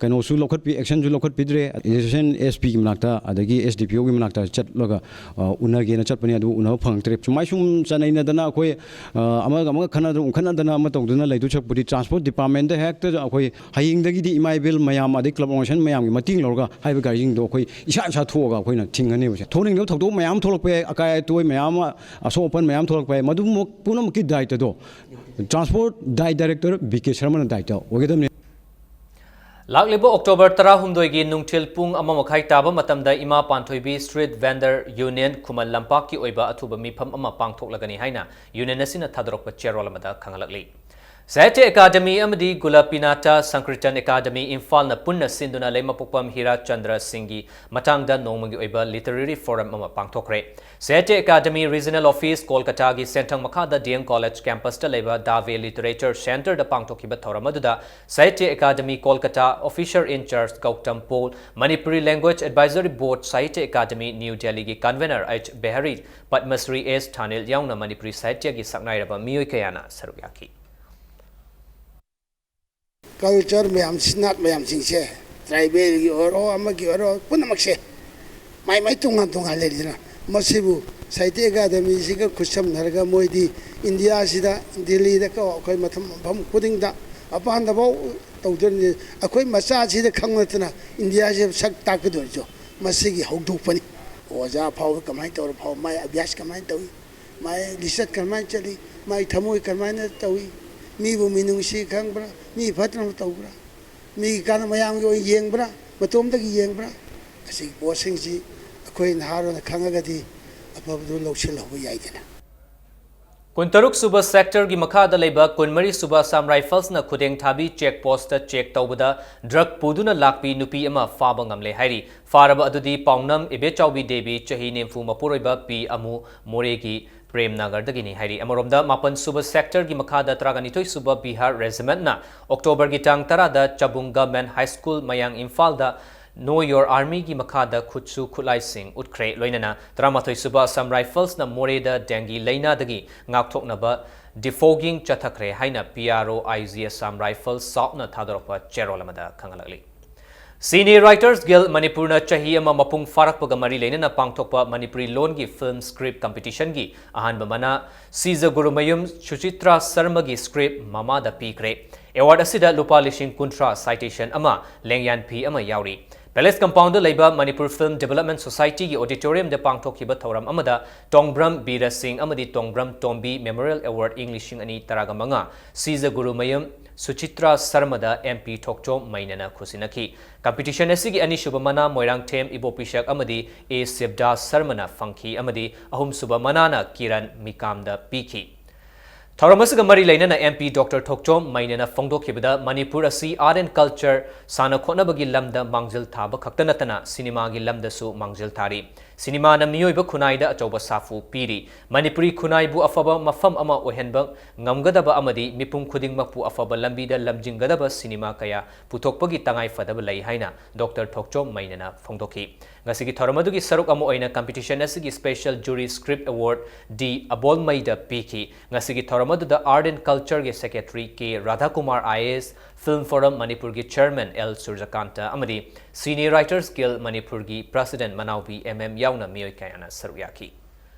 ꯀꯩꯅꯣꯁꯨ ꯂꯧꯈꯠꯄꯤ-, actionꯁꯨ ꯂꯧꯈꯠꯄꯤꯗ꯭ꯔꯦ꯫ Association S P ꯒꯤ ꯃꯅꯥꯛꯇ, ꯑꯗꯒꯤ S D P O ꯒꯤ ꯃꯅꯥꯛꯇ ꯆꯠꯂꯒ, ꯑ, ꯎꯅꯒꯦꯅ ꯆꯠꯄꯅꯤ, ꯑꯗꯨꯕꯨ ꯎꯅꯕ ꯐꯪꯉꯛꯇ꯭ꯔꯦ꯫ ꯁꯨꯃꯥꯏ ꯁꯨꯝ ꯆꯠꯅꯩꯅꯗꯅ ꯑꯩꯈꯣꯏ, ꯑ, ꯑꯃꯒ ꯑꯃꯒ ꯈꯠꯅꯗꯅ, ꯎꯪꯈꯠꯅꯗꯅ ꯑꯃ ꯇꯧꯗꯨꯅ ꯂꯩꯗꯣꯏ ꯁꯔꯨꯛꯄꯨꯗꯤ, Transport Department ꯗ ꯍꯦꯛꯇ ꯑꯩꯈꯣꯏ ꯍꯌꯦꯡꯗꯒꯤꯗꯤ ꯏꯃꯥ ꯏꯕꯦꯜ ꯃꯌꯥꯝ, ꯑꯗꯩ club organization ꯃꯌꯥꯝꯒꯤ ꯃꯇꯦꯡ ꯂꯧꯔꯒ ꯍꯥꯏꯔꯤꯕ ꯒꯥꯔꯤꯁꯤꯡꯗꯣ ꯑꯩꯈꯣꯏ ꯏꯁꯥ ꯏꯁꯥ ꯊꯣꯛꯑꯒ ꯑꯩꯈꯣꯏꯅ ꯊꯤꯡꯒꯅꯦꯕꯁꯦ꯫ ꯊꯣꯛꯅꯤꯡꯗꯕ ꯊꯧꯗꯣꯛ ꯃꯌꯥꯝ ꯊꯣꯛꯂꯛꯄ ꯌꯥꯏ, ꯑꯀꯥꯏ ꯑꯇꯣꯏ ꯃꯌꯥꯝ ꯑꯃ, ꯑꯁꯣꯛ ꯑꯄꯟ ꯃꯌꯥꯝ ꯊꯣꯛꯂꯛꯄ ꯌꯥꯏ, ꯃꯗꯨꯃꯛ ꯄꯨꯝꯅꯃꯛꯀꯤ ꯗꯥꯏꯇꯗꯣ Transport ꯗꯥꯏ-, Director ꯕꯤ ꯀꯦ ꯁꯔꯃꯅ ꯗꯥꯏꯇ ꯑꯣꯏꯒꯗꯕꯅꯤ꯫ ꯂꯥꯛꯂꯤꯕ October ꯇꯔꯥꯍꯨꯝꯗꯣꯏꯒꯤ ꯅꯨꯡꯊꯤꯜ ꯄꯨꯡ ꯑꯃ ꯃꯈꯥꯏ ꯇꯥꯕ ꯃꯇꯝꯗ ꯏꯃꯥ ꯄꯥꯟꯊꯣꯏꯕꯤ Street Vendor Union ꯈꯨꯃꯟ ꯂꯝꯄꯥꯛꯀꯤ ꯑꯣꯏꯕ ꯑꯊꯨꯕ ꯃꯤꯐꯝ ꯑꯃ ꯄꯥꯡꯊꯣꯛꯂꯒꯅꯤ ꯍꯥꯏꯅ Union ꯑꯁꯤꯅ ꯊꯥꯗꯣꯔꯛꯄ ꯆꯦꯔꯣꯜ ꯑꯃꯗ ꯈꯪꯍꯜꯂꯛꯂꯤ꯫ ꯁꯥꯍꯤꯇ꯭ꯌ ꯑꯦꯀꯥꯗꯃꯤ ꯑꯃꯗꯤ ꯒꯨꯂꯥꯄꯤꯅꯥꯊ ꯁꯪꯀ꯭ꯔꯤꯇꯟ ꯑꯦꯀꯥꯗꯃꯤ ꯏꯝꯐꯥꯜꯅ ꯄꯨꯟꯅ ꯁꯤꯟꯗꯨꯅ ꯂꯩꯃꯄꯣꯛꯄꯝ ꯍꯤꯔꯥ ꯆꯟꯗ꯭ꯔ ꯁꯤꯡꯒꯤ ꯃꯇꯥꯡꯗ ꯅꯣꯡꯃꯒꯤ ꯑꯣꯏꯕ literary forum ꯑꯃ ꯄꯥꯡꯊꯣꯛꯈ꯭ꯔꯦ꯫ ꯁꯥꯍꯤꯇ꯭ꯌ ꯑꯦꯀꯥꯗꯃꯤ Regional Office ꯀꯣꯜꯀꯇꯥꯒꯤ ꯁꯦꯟꯊꯪ ꯃꯈꯥꯗ D M College campus ꯇ ꯂꯩꯕ ꯗꯥꯚꯦ Literature Centre ꯗ ꯄꯥꯡꯊꯣꯛꯈꯤꯕ ꯊꯧꯔꯝ ꯑꯗꯨꯗ Sahitya Akademi Kolkata Officer in Charge Gautam Paul, Manipuri Language Advisory Board Sahitya Akademi new ꯗꯦꯜꯂꯤꯒꯤ Convener H Behari, Padmashri S Thanil ꯌꯥꯎꯅ ꯃꯅꯤꯄꯨꯔꯤ ꯁꯥꯍꯤꯇ꯭ꯌꯒꯤ ꯁꯛꯅꯥꯏꯔꯕ ꯃꯤꯑꯣꯏ ꯀꯌꯥꯅ ꯁꯔꯨꯛ ꯌꯥꯈꯤ꯫ Culture ꯃꯌꯥꯝ, ꯁꯤꯡꯅꯥꯠ ꯃꯌꯥꯝꯁꯤꯡꯁꯦ, tribal ꯒꯤ ꯑꯣꯏꯔꯣ, ꯑꯃꯒꯤ ꯑꯣꯏꯔꯣ, ꯄꯨꯝꯅꯃꯛꯁꯦ ꯃꯥꯏ ꯃꯥꯏ ꯇꯣꯉꯥꯟ ꯇꯣꯉꯥꯟ ꯂꯩꯔꯤꯗꯅ, ꯃꯁꯤꯕꯨ ꯁꯥꯍꯤꯇ꯭ꯌ ꯑꯦꯀꯥꯗꯃꯤꯁꯤꯒ ꯈꯨꯠꯁꯝꯅꯔꯒ ꯃꯣꯏꯗꯤ ꯏꯟꯗꯤꯌꯥꯁꯤꯗ, ꯗꯤꯜꯂꯤꯗ ꯀꯣ, ꯑꯩꯈꯣꯏ ꯃꯐꯝ, ꯃꯐꯝ ꯈꯨꯗꯤꯡꯗ, ꯃꯄꯥꯟꯗꯐꯥꯎ ꯇꯧꯗꯣꯔꯤꯅꯤ꯫ ꯑꯩꯈꯣꯏ ꯃꯆꯥꯁꯤꯗ ꯈꯪꯕ ꯅꯠꯇꯅ ꯏꯟꯗꯤꯌꯥꯁꯤꯗ ꯁꯛ ꯇꯥꯛꯀꯗꯣꯔꯤꯁꯨ ꯃꯁꯤꯒꯤ ꯍꯧꯗꯣꯛꯄꯅꯤ꯫ ꯑꯣꯖꯥ ꯐꯥꯎꯕ ꯀꯃꯥꯏꯅ ꯇꯧꯔ ꯐꯥꯎ, ꯃꯥꯏ ꯑꯚ꯭ꯌꯥꯁ ꯀꯃꯥꯏꯅ ꯇꯧꯏ, ꯃꯥꯏ ꯂꯤꯆꯠ ꯀꯃꯥꯏꯅ ꯆꯠꯂꯤ, ꯃꯥꯏ ꯊꯃꯣꯏ ꯀꯃꯥꯏꯅ ꯇꯧꯏ, ꯃꯤꯕꯨ ꯃꯤꯅꯨꯡꯁꯤ ꯈꯪꯕ꯭ꯔꯥ? ꯃꯤ ꯐꯠꯇꯅꯕ ꯇꯧꯕ꯭ꯔꯥ? ꯃꯤꯒꯤ ꯀꯥꯟꯅ ꯃꯌꯥꯝꯒꯤ ꯑꯣꯏꯅ ꯌꯦꯡꯕ꯭ꯔꯥ? ꯃꯇꯣꯝꯗꯒꯤ ꯌꯦꯡꯕ꯭ꯔꯥ? ꯑꯁꯤꯒꯤ ꯄꯣꯠꯁꯤꯡꯁꯤ ꯑꯩꯈꯣꯏ ꯅꯍꯥꯔꯣꯜꯅ ꯈꯪꯉꯒꯗꯤ ꯑꯐꯕꯗꯨ ꯂꯧꯁꯤꯜꯍꯧꯕ ꯌꯥꯏꯗꯅ꯫ ꯀꯨꯟꯇꯔꯨꯛ ꯁꯨꯕ ꯁꯦꯛꯇꯔꯒꯤ ꯃꯈꯥꯗ ꯂꯩꯕ ꯀꯨꯟꯃꯔꯤ ꯁꯨꯕ ꯑꯁꯥꯝ ꯔꯥꯏꯐꯜꯁꯅ ꯈꯨꯗꯦꯡ ꯊꯥꯕꯤ ꯆꯦꯛ ꯄꯣꯁꯇ ꯆꯦꯛ ꯇꯧꯕꯗ ꯗ꯭ꯔꯒ ꯄꯨꯗꯨꯅ ꯂꯥꯛꯄꯤ ꯅꯨꯄꯤ ꯑꯃ ꯐꯥꯕ ꯉꯝꯂꯦ ꯍꯥꯏꯔꯤ꯫ ꯐꯥꯔꯕ ꯑꯗꯨꯗꯤ ꯄꯥꯎꯅꯝ ꯏꯕꯦꯆꯥꯎꯕꯤ ꯗꯦꯕꯤ, ꯆꯍꯤ ꯅꯤꯐꯨ ꯃꯄꯨꯔꯣꯏꯕ, ꯄꯤ ꯑꯃꯨ, ꯃꯣꯔꯦꯒꯤ ꯄ꯭ꯔꯦꯝ ꯅꯥꯒꯔꯗꯒꯤꯅꯤ ꯍꯥꯏꯔꯤ꯫ ꯑꯃꯔꯣꯝꯗ ꯃꯥꯄꯟ ꯁꯨꯕ ꯁꯦꯛꯇꯔꯒꯤ ꯃꯈꯥꯗ ꯇꯔꯥꯅꯤꯊꯣꯏ ꯁꯨꯕ ꯕꯤꯍꯥꯔ ꯔꯦꯖꯤꯃꯦꯟꯠꯅ ꯑꯣꯛꯇꯣꯕꯔꯒꯤ ꯇꯥꯡ ꯇꯔꯥꯗ ꯆꯕꯨꯡ ꯒꯚꯔꯟꯃꯦꯟꯠ ꯍꯥꯏ ꯁ꯭ꯀꯨꯜ ꯃꯌꯥꯡ ꯏꯝꯐꯥꯜꯗ Know Your Armyꯒꯤ ꯃꯈꯥꯗ ꯈꯨꯠꯁꯨ ꯈꯨꯠꯂꯥꯏꯁꯤꯡ ꯎꯠꯈ꯭ꯔꯦ꯫ ꯂꯣꯏꯅꯅ ꯇꯔꯥꯃꯥꯊꯣꯏ ꯁꯨꯕ ꯑꯁꯥꯝ ꯔꯥꯏꯐꯜꯁꯅ ꯃꯣꯔꯦꯗ ꯗꯦꯡꯒꯤ ꯂꯥꯏꯅꯥꯗꯒꯤ ꯉꯥꯛꯊꯣꯛꯅꯕ defogging ꯆꯠꯊꯈ꯭ꯔꯦ ꯍꯥꯏꯅ P R O I G Assam Rifles Southꯅ ꯊꯥꯗꯣꯔꯛꯄ ꯆꯦꯔꯣꯜ ꯑꯃꯗ ꯈꯪꯍꯜꯂꯛꯂꯤ꯫ Cine Writers Guild ꯃꯅꯤꯄꯨꯔꯅ ꯆꯍꯤ ꯑꯃ ꯃꯄꯨꯡ ꯐꯥꯔꯛꯄꯒ ꯃꯔꯤ ꯂꯩꯅꯅ ꯄꯥꯡꯊꯣꯛꯄ ꯃꯅꯤꯄꯨꯔꯤ ꯂꯣꯟꯒꯤ film script competitionꯒꯤ ꯑꯍꯥꯟꯕ ꯃꯅꯥ ꯁꯤꯖꯒꯨꯔꯨꯃꯌꯨꯝ ꯁꯨꯆꯤꯇ꯭ꯔꯥ ꯁꯔꯃꯒꯤ script ꯃꯃꯥꯗ ꯄꯤꯈ꯭ꯔꯦ꯫ Award ꯑꯁꯤꯗ ꯂꯨꯄꯥ ꯂꯤꯁꯤꯡ ꯀꯨꯟꯊ꯭ꯔꯥ, citation ꯑꯃ, ꯂꯦꯡꯌꯥꯟ ꯐꯤ ꯑꯃ ꯌꯥꯎꯔꯤ꯫ Palace Compoundꯗ ꯂꯩꯕ Manipur Film Development Societyꯒꯤ auditoriumꯗ ꯄꯥꯡꯊꯣꯛꯈꯤꯕ ꯊꯧꯔꯝ ꯑꯃꯗ ꯇꯣꯡꯕ꯭ꯔꯝ ꯕꯤꯔ ꯁꯤꯡ ꯑꯃꯗꯤ ꯇꯣꯡꯕ꯭ꯔꯝ ꯇꯣꯝꯕꯤ Memorial Award ꯏꯪ ꯂꯤꯁꯤꯡ ꯑꯅꯤ ꯇꯔꯥꯃꯉꯥ ꯁꯤꯖꯒꯨꯔꯨꯃꯌꯨꯝ ꯁꯨꯆꯤꯇ꯭ꯔꯥ ꯁꯔꯃꯗ M P ꯊꯣꯛꯆꯣꯝ ꯃꯩꯅꯅ ꯈꯨꯠꯁꯤꯟꯅꯈꯤ꯫ Competition ꯑꯁꯤꯒꯤ ꯑꯅꯤꯁꯨꯕ ꯃꯅꯥ ꯃꯣꯏꯔꯥꯡꯊꯦꯝ ꯏꯕꯣꯄꯤꯁꯛ ꯑꯃꯗꯤ A ꯁꯤꯕꯗꯥꯁ ꯁꯔꯃꯅ ꯐꯪꯈꯤ ꯑꯃꯗꯤ ꯑꯍꯨꯝꯁꯨꯕ ꯃꯅꯥꯅ ꯀꯤꯔꯟ ꯃꯤꯀꯥꯝꯗ ꯄꯤꯈꯤ꯫ ꯊꯧꯔꯝ ꯑꯁꯤꯒ ꯃꯔꯤ ꯂꯩꯅꯅ M P Doctor ꯊꯣꯛꯆꯣꯝ ꯃꯩꯅꯅ ꯐꯣꯡꯗꯣꯛꯈꯤꯕꯗ ꯃꯅꯤꯄꯨꯔ ꯑꯁꯤ art and culture, ꯁꯥꯟꯅ ꯈꯣꯠꯅꯕꯒꯤ ꯂꯝꯗ ꯃꯥꯡꯖꯤꯜ ꯊꯥꯕ ꯈꯛꯇ ꯅꯠꯇꯅ ꯁꯤꯅꯦꯃꯥꯒꯤ ꯂꯝꯗꯁꯨ ꯃꯥꯡꯖꯤꯜ ꯊꯥꯔꯤ꯫ ꯁꯤꯅꯦꯃꯥꯅ ꯃꯤꯑꯣꯏꯕ ꯈꯨꯟꯅꯥꯏꯗ ꯑꯆꯧꯕ ꯁꯥꯐꯨ ꯄꯤꯔꯤ꯫ ꯃꯅꯤꯄꯨꯔꯤ ꯈꯨꯟꯅꯥꯏꯕꯨ ꯑꯐꯕ ꯃꯐꯝ ꯑꯃ ꯑꯣꯏꯍꯟꯕ ꯉꯝꯒꯗꯕ ꯑꯃꯗꯤ ꯃꯤꯄꯨꯝ ꯈꯨꯗꯤꯡꯃꯛꯄꯨ ꯑꯐꯕ ꯂꯝꯕꯤꯗ ꯂꯝꯖꯤꯡꯒꯗꯕ ꯁꯤꯅꯦꯃꯥ ꯀꯌꯥ ꯄꯨꯊꯣꯛꯄꯒꯤ ꯇꯉꯥꯏ ꯐꯗꯕ ꯂꯩ ꯍꯥꯏꯅ Doctor ꯊꯣꯛꯆꯣꯝ ꯃꯩꯅꯅ ꯐꯣꯡꯗꯣꯛꯈꯤ꯫ ꯉꯁꯤꯒꯤ ꯊꯧꯔꯝ ꯑꯗꯨꯒꯤ ꯁꯔꯨꯛ ꯑꯃ ꯑꯣꯏꯅ competition ꯑꯁꯤꯒꯤ Special Jury Script Award D ꯑꯕꯣꯜꯃꯩꯗ ꯄꯤꯈꯤ꯫ ꯉꯁꯤꯒꯤ ꯊꯧꯔꯝ ꯑꯗꯨꯗ Art and Cultureꯒꯤ Secretary K ꯔꯥꯙꯥꯀꯨꯃꯥꯔ I A S, Film Forum ꯃꯅꯤꯄꯨꯔꯒꯤ Chairman L ꯁꯨꯔꯖꯀꯥꯟꯇ ꯑꯃꯗꯤ Cine Writers Guild ꯃꯅꯤꯄꯨꯔꯒꯤ President ꯃꯅꯥꯎꯕꯤ M M ꯌꯥꯎꯅ ꯃꯤꯑꯣꯏ ꯀꯌꯥꯅ ꯁꯔꯨꯛ ꯌꯥꯈꯤ꯫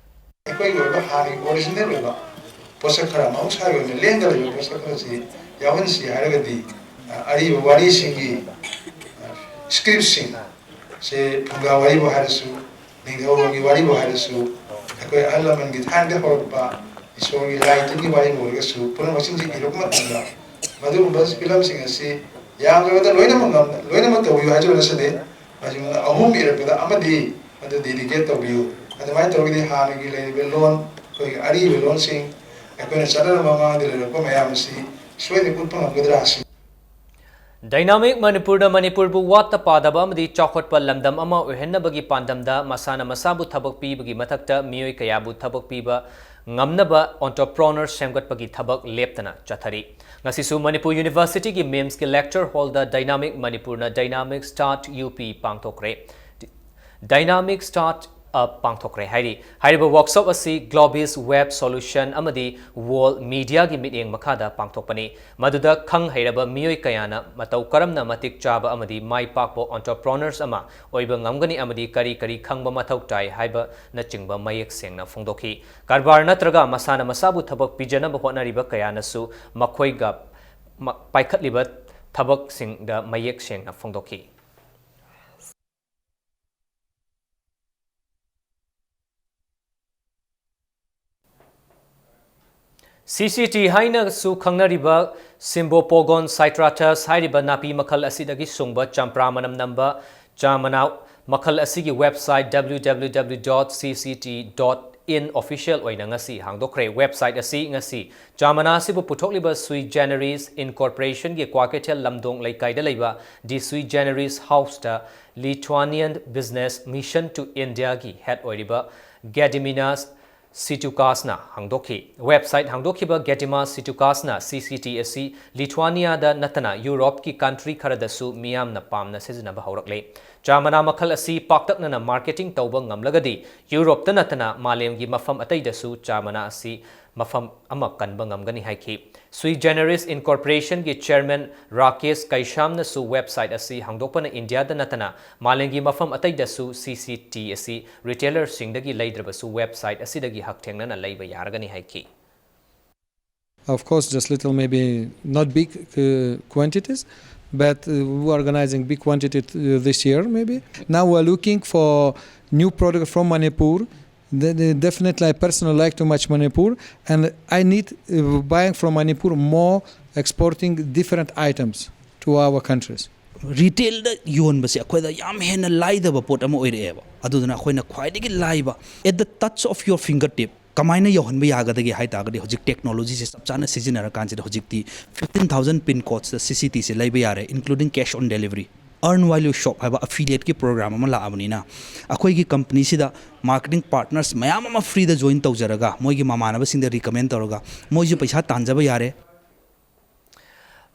ꯑꯩꯈꯣꯏꯒꯤ ꯑꯣꯏꯕ ꯍꯥꯟꯅꯒꯤ original ꯑꯣꯏꯕ ꯄꯣꯠꯁꯛ ꯈꯔ, ꯃꯍꯧꯁꯥꯒꯤ ꯑꯣꯏꯅ ꯂꯦꯡꯗꯅ ꯂꯩꯕ ꯄꯣꯠꯁꯛ ꯈꯔꯁꯤ ꯌꯥꯎꯍꯟꯁꯤ ꯍꯥꯏꯔꯒꯗꯤ, ꯑ, ꯑꯔꯤꯕ ꯋꯥꯔꯤꯁꯤꯡꯒꯤ, ꯑ, scriptꯁꯤꯡ, ꯁꯦ ꯐꯨꯡꯒꯥ ꯋꯥꯔꯤꯕꯨ ꯍꯥꯏꯔꯁꯨ, ꯅꯤꯡꯊꯧꯔꯣꯜꯒꯤ ꯋꯥꯔꯤꯕꯨ ꯍꯥꯏꯔꯁꯨ, ꯑꯩꯈꯣꯏ ꯑꯍꯜ ꯂꯃꯟꯒꯤ ꯊꯥꯏꯅꯗꯒꯤ ꯍꯧꯔꯛꯄ ꯏꯁꯣꯔꯒꯤ ꯂꯥꯏ ꯇꯤꯟꯒꯤ ꯋꯥꯔꯤꯕꯨ ꯑꯣꯏꯔꯒꯁꯨ ꯄꯨꯝꯅꯃꯛꯁꯤꯡꯁꯤ ꯏꯔꯨꯞ ꯑꯃ ꯊꯝꯕ, ꯃꯗꯨꯒꯨꯝꯕ ꯐꯤꯂꯝꯁꯤꯡ ꯑꯁꯤ ꯌꯥꯝꯗ꯭ꯔꯕꯗ ꯂꯣꯏꯅꯃꯛ ꯉꯝꯅ ꯂꯣꯏꯅꯃꯛ ꯇꯧꯕꯤꯌꯨ ꯍꯥꯏꯖꯕ ꯅꯠꯆꯗꯦ꯫ ꯃꯁꯤꯃꯛꯅ ꯑꯍꯨꯝ ꯏꯔꯛꯄꯗ ꯑꯃꯗꯤ ꯃꯗꯨ ꯗꯦꯗꯤꯀꯦꯠ ꯇꯧꯕꯤꯌꯨ꯫ ꯑꯗꯨꯃꯥꯏꯅ ꯇꯧꯔꯒꯗꯤ ꯍꯥꯟꯅꯒꯤ ꯂꯩꯔꯤꯕ ꯂꯣꯟ, ꯑꯩꯈꯣꯏꯒꯤ ꯑꯔꯤꯕ ꯂꯣꯟꯁꯤꯡ, ꯑꯩꯈꯣꯏꯅ ꯆꯠꯅꯔꯝꯕ ꯃꯃꯥꯡꯗ ꯂꯩꯔꯛꯄ ꯃꯌꯥꯝ ꯑꯁꯤ ꯁꯣꯏꯗꯅ ꯎꯠꯄ ꯉꯝꯒꯗ꯭ꯔꯥ ꯍꯥꯏꯕꯁꯤ꯫ ꯗꯥꯏꯅꯥꯃꯤꯛ ꯃꯅꯤꯄꯨꯔꯅ ꯃꯅꯤꯄꯨꯔꯕꯨ ꯋꯥꯠꯇ ꯄꯥꯗꯕ ꯑꯃꯗꯤ ꯆꯥꯎꯈꯠꯄ ꯂꯝꯗꯝ ꯑꯃ ꯑꯣꯏꯍꯟꯅꯕꯒꯤ ꯄꯥꯟꯗꯝꯗ ꯃꯁꯥꯅ ꯃꯁꯥꯕꯨ ꯊꯕꯛ ꯄꯤꯕꯒꯤ ꯃꯊꯛꯇ ꯃꯤꯑꯣꯏ ꯀꯌꯥꯕꯨ ꯊꯕꯛ ꯄꯤꯕ ꯉꯝꯅꯕ entrepreneur ꯁꯦꯝꯒꯠꯄꯒꯤ ꯊꯕꯛ ꯂꯦꯞꯇꯅ ꯆꯠꯊꯔꯤ꯫ ꯉꯁꯤꯁꯨ ꯃꯅꯤꯄꯨꯔ ꯌꯨꯅꯤꯚꯔꯁꯤꯇꯤꯒꯤ ꯃꯤꯝꯁꯀꯤ lecture hall ꯗ Dynamic ꯃꯅꯤꯄꯨꯔꯅ Dynamic Start U P ꯄꯥꯡꯊꯣꯛꯈ꯭ꯔꯦ꯫ Dynamic Start Up ꯄꯥꯡꯊꯣꯛꯈ꯭ꯔꯦ ꯍꯥꯏꯔꯤ꯫ ꯍꯥꯏꯔꯤꯕ workshop ꯑꯁꯤ Globis Web Solution ꯑꯃꯗꯤ World Media ꯒꯤ ꯃꯤꯠꯌꯦꯡ ꯃꯈꯥꯗ ꯄꯥꯡꯊꯣꯛꯄꯅꯤ꯫ ꯃꯗꯨꯗ ꯈꯪ ꯍꯩꯔꯕ ꯃꯤꯑꯣꯏ ꯀꯌꯥꯅ ꯃꯇꯧ ꯀꯔꯝꯅ ꯃꯇꯤꯛ ꯆꯥꯕ ꯑꯃꯗꯤ ꯃꯥꯏ ꯄꯥꯛꯄ entrepreneurs ꯑꯃ ꯑꯣꯏꯕ ꯉꯝꯒꯅꯤ ꯑꯃꯗꯤ ꯀꯔꯤ ꯀꯔꯤ ꯈꯪꯕ ꯃꯊꯧ ꯇꯥꯏ ꯍꯥꯏꯕꯅꯆꯤꯡꯕ ꯃꯌꯦꯛ ꯁꯦꯡꯅ ꯐꯣꯡꯗꯣꯛꯈꯤ꯫ ꯀꯔꯕꯥꯔ ꯅꯠꯇ꯭ꯔꯒ ꯃꯁꯥꯅ ꯃꯁꯥꯕꯨ ꯊꯕꯛ ꯄꯤꯖꯅꯕ ꯍꯣꯠꯅꯔꯤꯕ ꯀꯌꯥꯅꯁꯨ ꯃꯈꯣꯏꯒ ꯃ-, ꯄꯥꯏꯈꯠꯂꯤꯕ ꯊꯕꯛꯁꯤꯡꯗ ꯃꯌꯦꯛ ꯁꯦꯡꯅ ꯐꯣꯡꯗꯣꯛꯈꯤ꯫ C C T ꯍꯥꯏꯅꯁꯨ ꯈꯪꯅꯔꯤꯕ Cymbopogon cystratus ꯍꯥꯏꯔꯤꯕ ꯅꯥꯄꯤ ꯃꯈꯜ ꯑꯁꯤꯗꯒꯤ ꯁꯨꯡꯕ ꯆꯝꯄ꯭ꯔꯥ ꯃꯅꯝ ꯅꯝꯕ ꯆꯥ ꯃꯅꯥ ꯃꯈꯜ ꯑꯁꯤꯒꯤ website W W W dot C C T dot in official ꯑꯣꯏꯅ ꯉꯁꯤ ꯍꯥꯡꯗꯣꯛꯈ꯭ꯔꯦ꯫ Website ꯑꯁꯤ ꯉꯁꯤ ꯆꯥ ꯃꯅꯥ ꯑꯁꯤꯕꯨ ꯄꯨꯊꯣꯛꯂꯤꯕ Sui Generis Incorporation ꯒꯤ ꯀ꯭ꯋꯥꯀꯩꯊꯦꯜ ꯂꯝꯗꯣꯡ ꯂꯩꯀꯥꯏꯗ ꯂꯩꯕ The Sui Generis House ꯇ Lithuanian Business Mission to India ꯒꯤ head ꯑꯣꯏꯔꯤꯕ Gediminas Sitoukas ꯅ ꯍꯥꯡꯗꯣꯛꯈꯤ꯫ Website ꯍꯥꯡꯗꯣꯛꯈꯤꯕ Gediminas Sitoukas ꯅ C C T ꯑꯁꯤ Lithuania ꯗ ꯅꯠꯇꯅ Europe ꯀꯤ country ꯈꯔꯗꯁꯨ ꯃꯤꯌꯥꯝꯅ ꯄꯥꯝꯅ ꯁꯤꯖꯤꯟꯅꯕ ꯍꯧꯔꯛꯂꯦ꯫ ꯆꯥ ꯃꯅꯥ ꯃꯈꯜ ꯑꯁꯤ ꯄꯥꯛꯇꯛꯅꯅ marketing ꯇꯧꯕ ꯉꯝꯂꯒꯗꯤ Europe ꯇ ꯅꯠꯇꯅ ꯃꯥꯂꯦꯝꯒꯤ ꯃꯐꯝ ꯑꯇꯩꯗꯁꯨ ꯆꯥ ꯃꯅꯥ ꯑꯁꯤ ꯃꯐꯝ ꯑꯃ ꯀꯟꯕ ꯉꯝꯒꯅꯤ ꯍꯥꯏꯈꯤ꯫ Sui Generis Incorporation ꯒꯤ chairman ꯔꯥꯀꯦꯁ ꯀꯩꯁꯥꯝꯅꯁꯨ website ꯑꯁꯤ ꯍꯥꯡꯗꯣꯛꯄꯅ ꯏꯟꯗꯤꯌꯥꯗ ꯅꯠꯇꯅ ꯃꯥꯂꯦꯝꯒꯤ ꯃꯐꯝ ꯑꯇꯩꯗꯁꯨ C C T ꯑꯁꯤ retailer ꯁꯤꯡꯗꯒꯤ ꯂꯩꯗ꯭ꯔꯕꯁꯨ website ꯑꯁꯤꯗꯒꯤ ꯍꯛꯊꯦꯡꯅꯅ ꯂꯩꯕ ꯌꯥꯔꯒꯅꯤ ꯍꯥꯏꯈꯤ꯫ Of course, just little, maybe not big uh, quantities, but uh, we're organizing big quantity uh, this year, maybe. Now we're looking for new product from Manipur Definitely, I personally like too much Manipur, and I need uh, buying from Manipur more, exporting different items to our countries. Retailꯗ ꯌꯣꯟꯕꯁꯦ ꯑꯩꯈꯣꯏꯗ ꯌꯥꯝ ꯍꯦꯟꯅ ꯂꯥꯏꯗꯕ ꯄꯣꯠ ꯑꯃ ꯑꯣꯏꯔꯛꯑꯦꯕ꯫ ꯑꯗꯨꯗꯨꯅ ꯑꯩꯈꯣꯏꯅ ꯈ꯭ꯋꯥꯏꯗꯒꯤ ꯂꯥꯏꯕ, at the touch of your finger tip, ꯀꯃꯥꯏꯅ ꯌꯧꯍꯟꯕ ꯌꯥꯒꯗꯒꯦ ꯍꯥꯏ ꯇꯥꯔꯒꯗꯤ, ꯍꯧꯖꯤꯛ technologyꯁꯦ ꯆꯞ ꯆꯥꯅ ꯁꯤꯖꯤꯟꯅꯔꯀꯥꯟꯁꯤꯗ ꯍꯧꯖꯤꯛꯇꯤ fifteen thousand pin codesꯇ CCTVꯁꯦ ꯂꯩꯕ ꯌꯥꯔꯦ, including cash on delivery꯫ Earn While You Shop ꯍꯥꯏꯕ affiliateꯀꯤ program ꯑꯃ ꯂꯥꯛꯑꯕꯅꯤꯅ, ꯑꯩꯈꯣꯏꯒꯤ companyꯁꯤꯗ marketing partners ꯃꯌꯥꯝ ꯑꯃ freeꯗ join ꯇꯧꯖꯔꯒ, ꯃꯣꯏꯒꯤ ꯃꯃꯥꯟꯅꯕꯁꯤꯡꯗ recommend ꯇꯧꯔꯒ, ꯃꯣꯏꯁꯨ ꯄꯩꯁꯥ ꯇꯥꯟꯖꯕ ꯌꯥꯔꯦ꯫